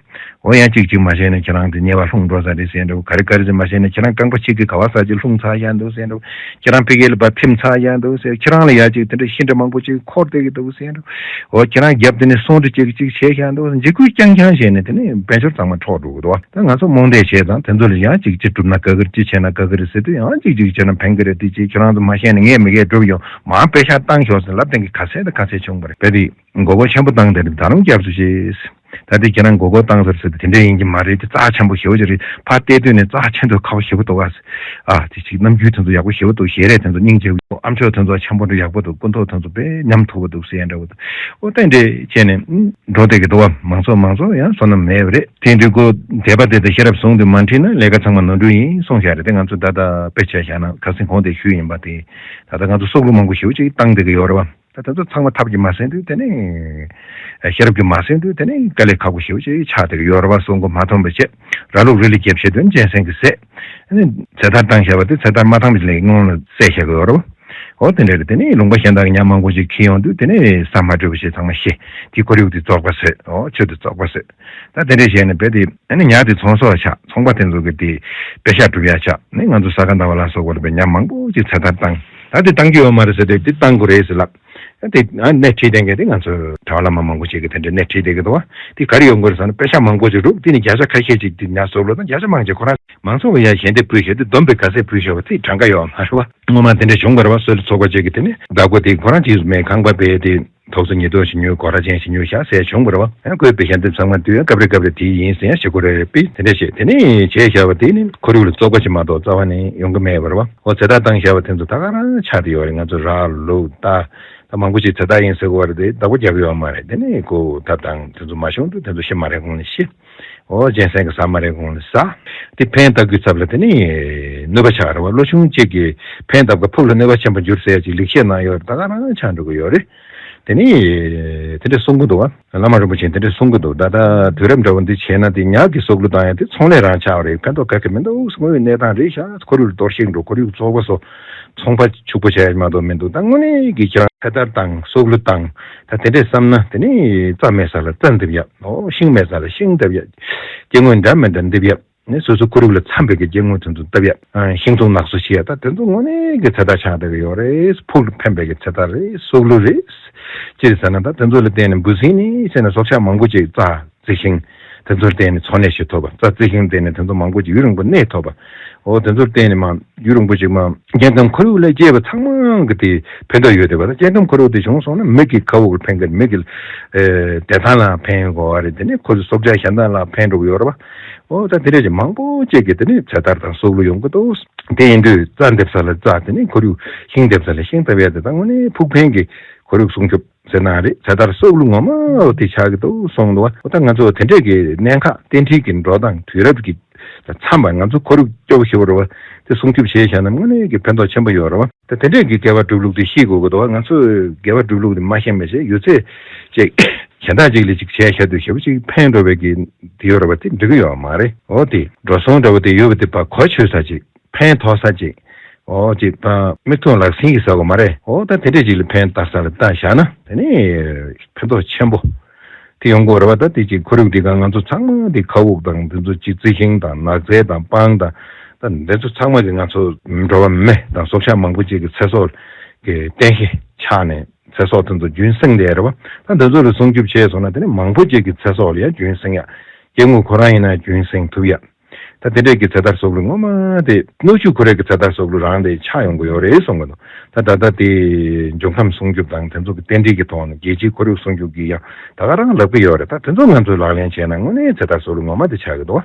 འོ་ཡང་གཅིག་གཅིག་མ་བྱས་ན་ཁྱེད་རང་དེ་དམྱལ་བ་ལྷུང་འགྲོ་ས་རེད་ཟེར་འདྲ་བོ། ག་རེ་ག་རེ་ཟེར་མ་བྱས་ན་ཁྱེད་རང་རྐང་པ་གཅིག་གིས་ག་བ་ས་ཅིག་ལྷུང་ཚར་ཡ་འདུག་ཟེར་འདྲ་བོ། ཁྱེད་རང་ཕ་གི་ལ་ཕར་ཐིམ་ཚར་ཡ་འདུག་ཟེར། ཁྱེད་རང་ལ་ཡ་ཅིག་དེ་འདྲ་ཤི་འདྲ་མང་པོ་ཅིག་འཁོར་བསྡད་ཀྱི་འདུག་ཟེར་འདྲ་བོ། འོ་ཁྱེད་རང་རྒྱབ་དེ་ནས་སོང་འདྲ་ཅིག་ཅིག་བྱས་ཤག་འདུག་ཟེར། འཇིགས་སྐུལ་རྐྱང་རྐྱང་བྱས་ནས་དེ་ནས་དཔལ་འབྱོར་ཚང་མ་འཕྲོག་འགྲོ་གི་འདུག་བ། ད་ང་ཚོ་རྨོངས་དད་བྱས་ཙང་དེ་ཚོ་ལ་ཡང་ཅིག་ཅིག་སྒྲུབ་ན་དགའ་གི་རེད། ཅིག་བྱས་ན་དགའ་གི་རེད་ཟེར་དུས་ཡང་ཅིག་ཅིག་བྱས་ན་ཕན་གི་རེད། དེ་ཅིག་ཁྱེད་རང་ཚོ་མ་ཤེས་ན་ངས་མི་སྐད་སྒྲུབ་ཡོང་། མར་པེ་ཤག་བཏང་ཤོག་ཟེར་ལབ་བསྡད་མཁན་ག་ཚད་དང་ག་ཚད་བྱུང་བ་རེད། དཔེ་དེ་མགོ་སྐོར་ཆེན་པོ་བཏང་བསྡད་རེད། ད་རུང་སྐྱབས་སུ་མཆི། ད་དེ་ཁྱེད་རང་མགོ་སྐོར་བཏང་ཟེར་ཟེར་དེ་དེ་འདྲ་ཡིན་གྱི་མ་རེད། དེ་རྩ་ཆེན་པོ་ཞེ་པོ་ཅིག་རེད། ཕར་བལྟས་དུས་ནས་རྩ་ཆེན་པོ་ཁག་པོ་ཞེ་པོ་འདུག་ག་ཨ་དེ་ཅིག་རྣམ་འགྱུར་དེ་ཚོ་ཡག་པོ་ཞེ་པོ་འདུག་ཞལ་རས་དེ་ཚོ་སྙིང་རྗེ་པོ། ཨ་མཆོག་དེ་ཚོ་ཆེན་པོ་འདྲ་ཡག་པོ་འདུག་སྐུ་མདོག་དེ་ཚོ་དཔེ་ཉམས་དོད་པོ་འདུག་ཟེར་ཡ་འདྲ་བོ་འདུག་འོ་དེ་འདྲས་བྱས་ནས་འགྲོ་བསྡད་ཀྱི་འདུག་བ། མང་ཚོགས་མང་ཚོགས་ཡང་བསོད་ནམས་མེད་པ་རེད། དེ་དུས་ཁོ་དད་པ་དེ་དང་ཤེས་རབ་ཟུང་དུ་མ་འཁྲིལ་ན་ལས་ཀ་ཚང་མ་ནོར་འཁྲུལ་ཡིན་གསུངས་བཞག་རེད། དེ་ང་ཚོ་ད་ལྟ་དཔེ་ཆ་བཞག་ན་ཁ་སང་གོང་དེ་ཞུས་ཡིན་པ། དེ་ད་ལྟ་ང་ཚོ་སྲོག་བླུ་མང་པོ་ཞེ་པོ་ཅིག་བཏང་བསྡད་ཀྱི་ཡོད་རེད་བ། ད་དེ་ཚོ་ཚང་མ་ཐབས་ཀྱིས་མ་ཟིན་དུས་དེ་ནས་ཤེས་རབ་ཀྱིས་མ་ཟིན་དུས་དེ་ནས་དཀའ་ལས་ཁག་པོ་ཞེ་པོ་ཅིག་ཆགས་བསྡད་ཀྱི་ཡོད་རེད་བ། སྲོག་མགོ་མ་ཐོན་པ་བྱས། ར་ལུག་རི་ལ་རྒྱབ་བྱེད་དོན་གཅན་གཟན་གྱིས་བཟས། ཨ་ནི་ཚེ་ཐར་བཏང་བཞག་པ་དེ་ཚེ་ཐར་མ་བཏང་བའི་ལས་སྔོན་ལ་བསད་བཞག་གི་ཡོད་རེད་བ། འོ་དེ་འདྲ་རེད། དེ་ནས་ལུང་པ་གཞན་དག་གི་ཉ་མང་པོ་ཅིག་འཁྱེར་ཡོང་དུས་དེ་ནས་ས་མ་དྲོས་པ་ཞིག་ཚང་མ་ཤི། དེ་ཁོར་ཡུག་དེ་བཙོག་པ་བཟོས། འོ་ཆུ་དེ་བཙོག་པ་བཟོས། ད་དེ་འདྲ་བྱས་ནས་དཔེ་དེ་ཨ་ནི་ཉ་དེ་ཚོང་ཟོག་ཆགས། ཚོང་པ་དེ་ཚོ་གི་དེ་པེ་ཤག་སྒྲུབ་ཡ་ཆགས། ནི་ང་ཚོ་ས་ག་ཟླ་བ་ལ་སོགས་པ་ལ་དཔེ་ཉ་མང་པོ་ཅིག་ཚེ་ཐར་བཏང་། ད་དེ་བཏང་རྒྱུ་ཡོད་མ་རེད་ཟེར་དུས་དེ་བཏང་དགོས་རེད་ཟེར་ལབ། དེ་ཨ་སྣེ་ཁྲིད་བསྡད་མཁན་དེ་ང་ཚོ་གྲྭ་པ་བླ་མ་མང་པོ་ཅིག་གིས་དེ་འདྲ་སྣེ་ཁྲིད་བསྡད་ཀྱི་འདུག་བ། དེ་ག་རེ་ཡོང་དགོས་རེད་ཟེར་ན་པེ་ཤག་མང་པོ་ཅིག་རུག་དེ་ནི་བརྒྱ་ཆ་ཁ་ཤས་ཅིག་དེ་ཉ་སྲོག་བླུ་དང་། བརྒྱ་ཆ་མང་ཆེ་ཁོ་རང་མང་ཚོགས་ཀྱི་ཡ་ཞལ་འདེབས་ཕུལ་བཞག་དུས་བསྡོམས་པས་ག་ཚད་ཕུལ་བཞག་པ་དེ་གྲངས་ཀ་ཡོད་མ་རེད་བ། སྔོན་མ་དེ་འདྲ་བྱུང་བ་རེད་བ། སྲོག་བླུ་ཚོགས་པ་ཅིག་གིས་དེ་ནི་བདག་པོ་དེ་ཁོ་རང་ཅིག་མེད། ཁང་པ་བས་དེ་ཐོག་སོ་ཉིས་ཐོག་ཅིག་ཉོས། སྒོ་ར་ཅན་ཞིག་ཉོས་ཤག་ཟེར་བྱུང་བ་རེད་བ། ཡང་ཁོས་པེ་ཤག་འདི་ཚང་མ་དུས་ཡང་སྐབས་རེ་སྐབས་རེ་དེ་ཡིན་ཟེར་ཡང་བྱེད་དགོས་རེད་རེད་པས། དེ་འདྲ་བྱས་དེ་ནས་བྱས་བཞག་པ་དེ་ནི་ཁོར་ཡུག་ལ་བཙོག་པ་ཅིག་མ་གཏོགས་རྩ་བ་ནས་ཡོང་གི་མེད་པ་རེད་བ། འོ་ཚེ་ཐར་བཏང་བཞག་པ་དེ་ཚོ་ད་ག་རང་ཆགས་བསྡད་ཡོད་རེད། ང་ཚོ་ར་ལུག་རྟ་ད་མང་པོ་ཅིག་ཚེ་ཐར་ཡིན་ཟེར་གི་ཡོད་རེད་དེ་བདག་པོ་རྒྱག་གི་ཡོད་མ་རེད། དེ་ནས་ཁོ་ད་དང་དེ་ཚོ་མ་བྱུང་དུས་དེ་ཚོ་ཤི་མ་རན་གོང་ལ་ཤི། འོ་གཅན་གཟན་གྱིས་ཟ་མ་རན་གོང་ལ་ཟ། དེ་ཕན་བཏགས་རྒྱུའི་ཚབ་ལ་དེ་ནི་གནོད་པ་ཆགས་རེད་བ། བློ་ཆུང་གཅིག་གིས་ཕན་བཏགས་པ་ཕུགས་ལ་གནོད་པ་ཆེན་པོ་འགྱུར་ཟེར་ཡ་ཅིག་ལེགས་བཤད་ནང་ཡོད་རེད། ད་ག་རང་ཆགས་འགྲོ་གི་ཡོད་རེད། དེ་ནི་དེ་འདྲས་གསུང་གི་འདུག་བ། བླ་མ་རིན་པོ་ཆེས་དེ་འདྲས་གསུང་གི་འདུག་ད་ལྟ་དུས་རབས་འདྲ་བོ་འདི་བྱས་ན་དེ་ཉ་གི་སྲོག་བླུ་བཏང་ཡ་དེ་ཚོང་ལས་རང་ཆགས་པ་རེད། ཕན་ཐོགས་ག་གེ་མི་འདུག་དངོས་ཡོད་གནས་སྟངས་རེད་ཤག་ཁོར་ཡུག་གཏོར་བཤིག་འགྲོ། ཁོར་ཡུག་བཙོག་པ་བཟོ། ཚོང་པ་ཕྱུག་པོ་བྱས་ཡ་མ་གཏོགས་མི་འདུག་ད་དངོས་གནས་ཀྱི་ཁྱེད་རང་ཚེ་ཐར་བཏང་སྲོག་བླུ་བཏང་། ད་དེ་འདྲས་བསམ་ན་དེ་ནི་རྩྭ་མེད་ས་ལ་རྩྭ་འདེབས་ཡ། ཨོ་ཤིང་མེད་ས་ལ་ཤིང་འདེབས་ཡ། སྐྱེ་དངོས་འདྲ་མི་འདྲ་འདེབས་ཡ། ནི་སོ་སོ་ཁོར་ཡུག་ལ་འཚམ་པའི་གི་སྐྱེ་དངོས་དེ་ཚོ་བཏབ་ཡ། ཨ་ཤིང་འཛུགས་ནགས་བཟོ་བྱེད་ཡ། ད་དེ་ཚོ་དངོས་གནས་ཀྱི་ཚེ་ཐར་ཆགས་བསྡད་ཀྱི་ཡོད་རེད། ཕུགས་ལ་ཕན་པའི་གི་ཚེ་ཐར་རེད། སྲོག་བླུ་རེད། ཅི་རེད་ཟེར་ན་ད་དེ་ཚོ་ལ་བརྟེན་ནས་འབུ་སྲིན་ནི་ཟེར་ནས་སྲོག་ཆགས་མང་པོ་ཅིག་རྩྭ་རྩི་ཤིང་། དེ་ཚོར་བརྟེན་ནས་འཚོ་གནས་བྱེད་ཐུབ་པ། རྩྭ་རྩི་ཤིང་བརྟེན་ནས་དེ་ཚོ་མང་པོ་ཅིག་ཡུན་རིང་པོ་གནས་ཐུབ་པ། འོ་དེ་ཚོར་བརྟེན་ནས་མ་ཡུན་རིང་པོ་ཅིག་མ་སྐྱེ་ཁམས་ཁོར་ཡུག་ལ་སྐྱེས་པ་ཚང་མ་གི་དེ་ཕན་ཐོགས་ཡོད་བསྡད་པ་དང་། སྐྱེ་ཁམས་ཁོར་ཡུག་དེ་བྱུང་སོང་ན་མི་གི་མཁའ་དབུགས་ལ་ཕན་གི་རེད། མི་གི་ཨེ་བདེ་ཐང་ལ་ཕན་དགོས་པ་རེད། དེ་ནས་ཁོ་ཚོའི་སྲོག་ཆགས་གཞན་དག་ལ་ཕན་འགྲོ་གི་ཡོད་རེད་པ། འོ་ད་དེ་འདྲ་ཅིག་མང་པོ་ཅིག་གི་དེ་ནས་ཚེ་ཐར་དང་སྲོག་བླུ་ཡོང་གི་འདུག་དེ་ཡིན་དུས་རྩྭ་འདེབས་ས་ལ་རྩྭ། དེ་ནས་ཁོར་ཡུག་ཤིང་འདེབས་ས་ལ་ཤིང་བཏབ་ཡ་དེ་ད་དངོས་གནས་ཕུགས་ཕན་གྱི་ཁོར་ཡུག་སྲུང་སྐྱོབ་ཟེར་ན་རེད། ཚེ་ཐར་སྲོག་བླུ་ངོ་མ་འོ་དེ་ཆགས་ཀྱི་འདུག་གསུངས་འདུག་བ། འོ་ད་ང་ཚོ་དེ་འདྲས་ཀྱི་གནད་འགག་རྟེན་འབྲེལ་གྱི་འགྲོ་སྟངས་དུས་རབས་ཀྱི་འཚམས་པ། ང་ཚོ་ཁོར་ཡུག་སྐྱོ་པོ་ཞེ་པོ་རེད་བ། དེ་སྲུང་སྐྱོབ་བྱས་བཞག་ན་དངོས་གནས་ཀྱི་ཕན་ཐོགས་ཆེན་པོ་ཡོད་རེད་བ། ད་དེ་འདྲས་ཀྱི་དགེ་བ་སྒྲུབ་ལུགས་དེ་ཤེས་དགོས་ཀྱི་འདུག་བ། ང་ཚོས་དགེ་བ་སྒྲུབ་ལུགས་དེ་མ་ཤེས་པ་བྱས་ཡོད་ཚད་ཅིག་གཞན་དག་ཅིག་ལ་ཅིག་བྱས་བཞག་དུས་ཞེ་པོ་ཅིག་ཕན་འགྲོ་བའི་གི་དེ་ཡོད་རེད་བ། དེ་འགྲིག་གི་ཡོད་མ་རེད། འོ་དེ་འགྲོ་སོང་འདྲ་བོ་དེ་ཡོད་པ་དེ་ཕར་གོ་ཆོད་ས་ཅིག་ཕན་ཐོགས་ས་ཅིག་འོ་ཅིག་ད་མིག་མཐོང་ལག་ཟིན་གྱི་ཟེར་དགོས་མ་རེད། འོ་ད་དེ་འདྲས་ཅིག་ལ་ཕན་བཏགས་ས་ལ་བཏགས་བཞག་ན་དེ་ནི་ཕན་ཐོགས་ཆེན་པོ་དེ་ཡོང་གི་ཡོད་རེད་བ། ད་དེ་ཅིག་ཁོར་ཡུག་འདི་ག་ང་ཚོ་ཚང་མ་དེ་མཁའ་དབུགས་དང་དེ་ཚོ་ཅིག་རྩི་ཤིང་དང་ནགས་ཚལ་དང་སྤང་དང་ད་དེ་ཚོ་ཚང་མ་གི་ང་ཚོ་འགྲོ་བ་མི་དང་སྲོག་ཆགས་མང་པོ་ཅིག་གི་ཚེ་སྲོག་གི་རྟེན་གཞི་ཆགས་ནས་ཚེ་སྲོག་དེ་ཚོ་རྒྱུན་བསྲིངས་བསྡད་རེད་བ། ད་དེ་ཚོ་ལ་སྲུང་སྐྱོབ་བྱས་སོང་ན་དེ་ནི་མང་པོ་ཅིག་གི་ཚེ་སྲོག་ལ་ཡང་རྒྱུན་བསྲིངས་ཡ། སྐྱེ་དངོས་ཁོ་རང་ཡིན་ན་རྒྱུན་བསྲིངས་ཐུབ་ཡ། ད་དེ་འདྲས་ཀྱི་ཚེ་ཐར་སྲོག་བླུ་ངོ་མ་དེ་སྣོད་བཅུད་ཁོ་རའི་གི་ཚེ་ཐར་སྲོག་བླུ་རང་དེ་ཆགས་ཡོང་གི་ཡོད་རེད་གསུང་གི་འདུག་ད་ད་ལྟ་དེ་འབྱུང་ཁམས་སྲུང་སྐྱོབ་དང་དེ་ཚོ་གི་རྟེན་འབྲེལ་གྱི་ཐོག་ནས་རྒྱལ་སྤྱིའི་ཁོར་ཡུག་སྲུང་སྐྱོབ་ཀྱི་ཡང་ད་ག་རང་ལབ་ཀྱི་ཡོད་རེད། ད་དེ་ཚོ་ང་ཚོས་ལག་ལེན་བྱས་ན་དངོས་གནས་ཚེ་ཐར་སྲོག་བླུ་ངོ་མ་དེ་ཆགས་ཀྱི་འདུག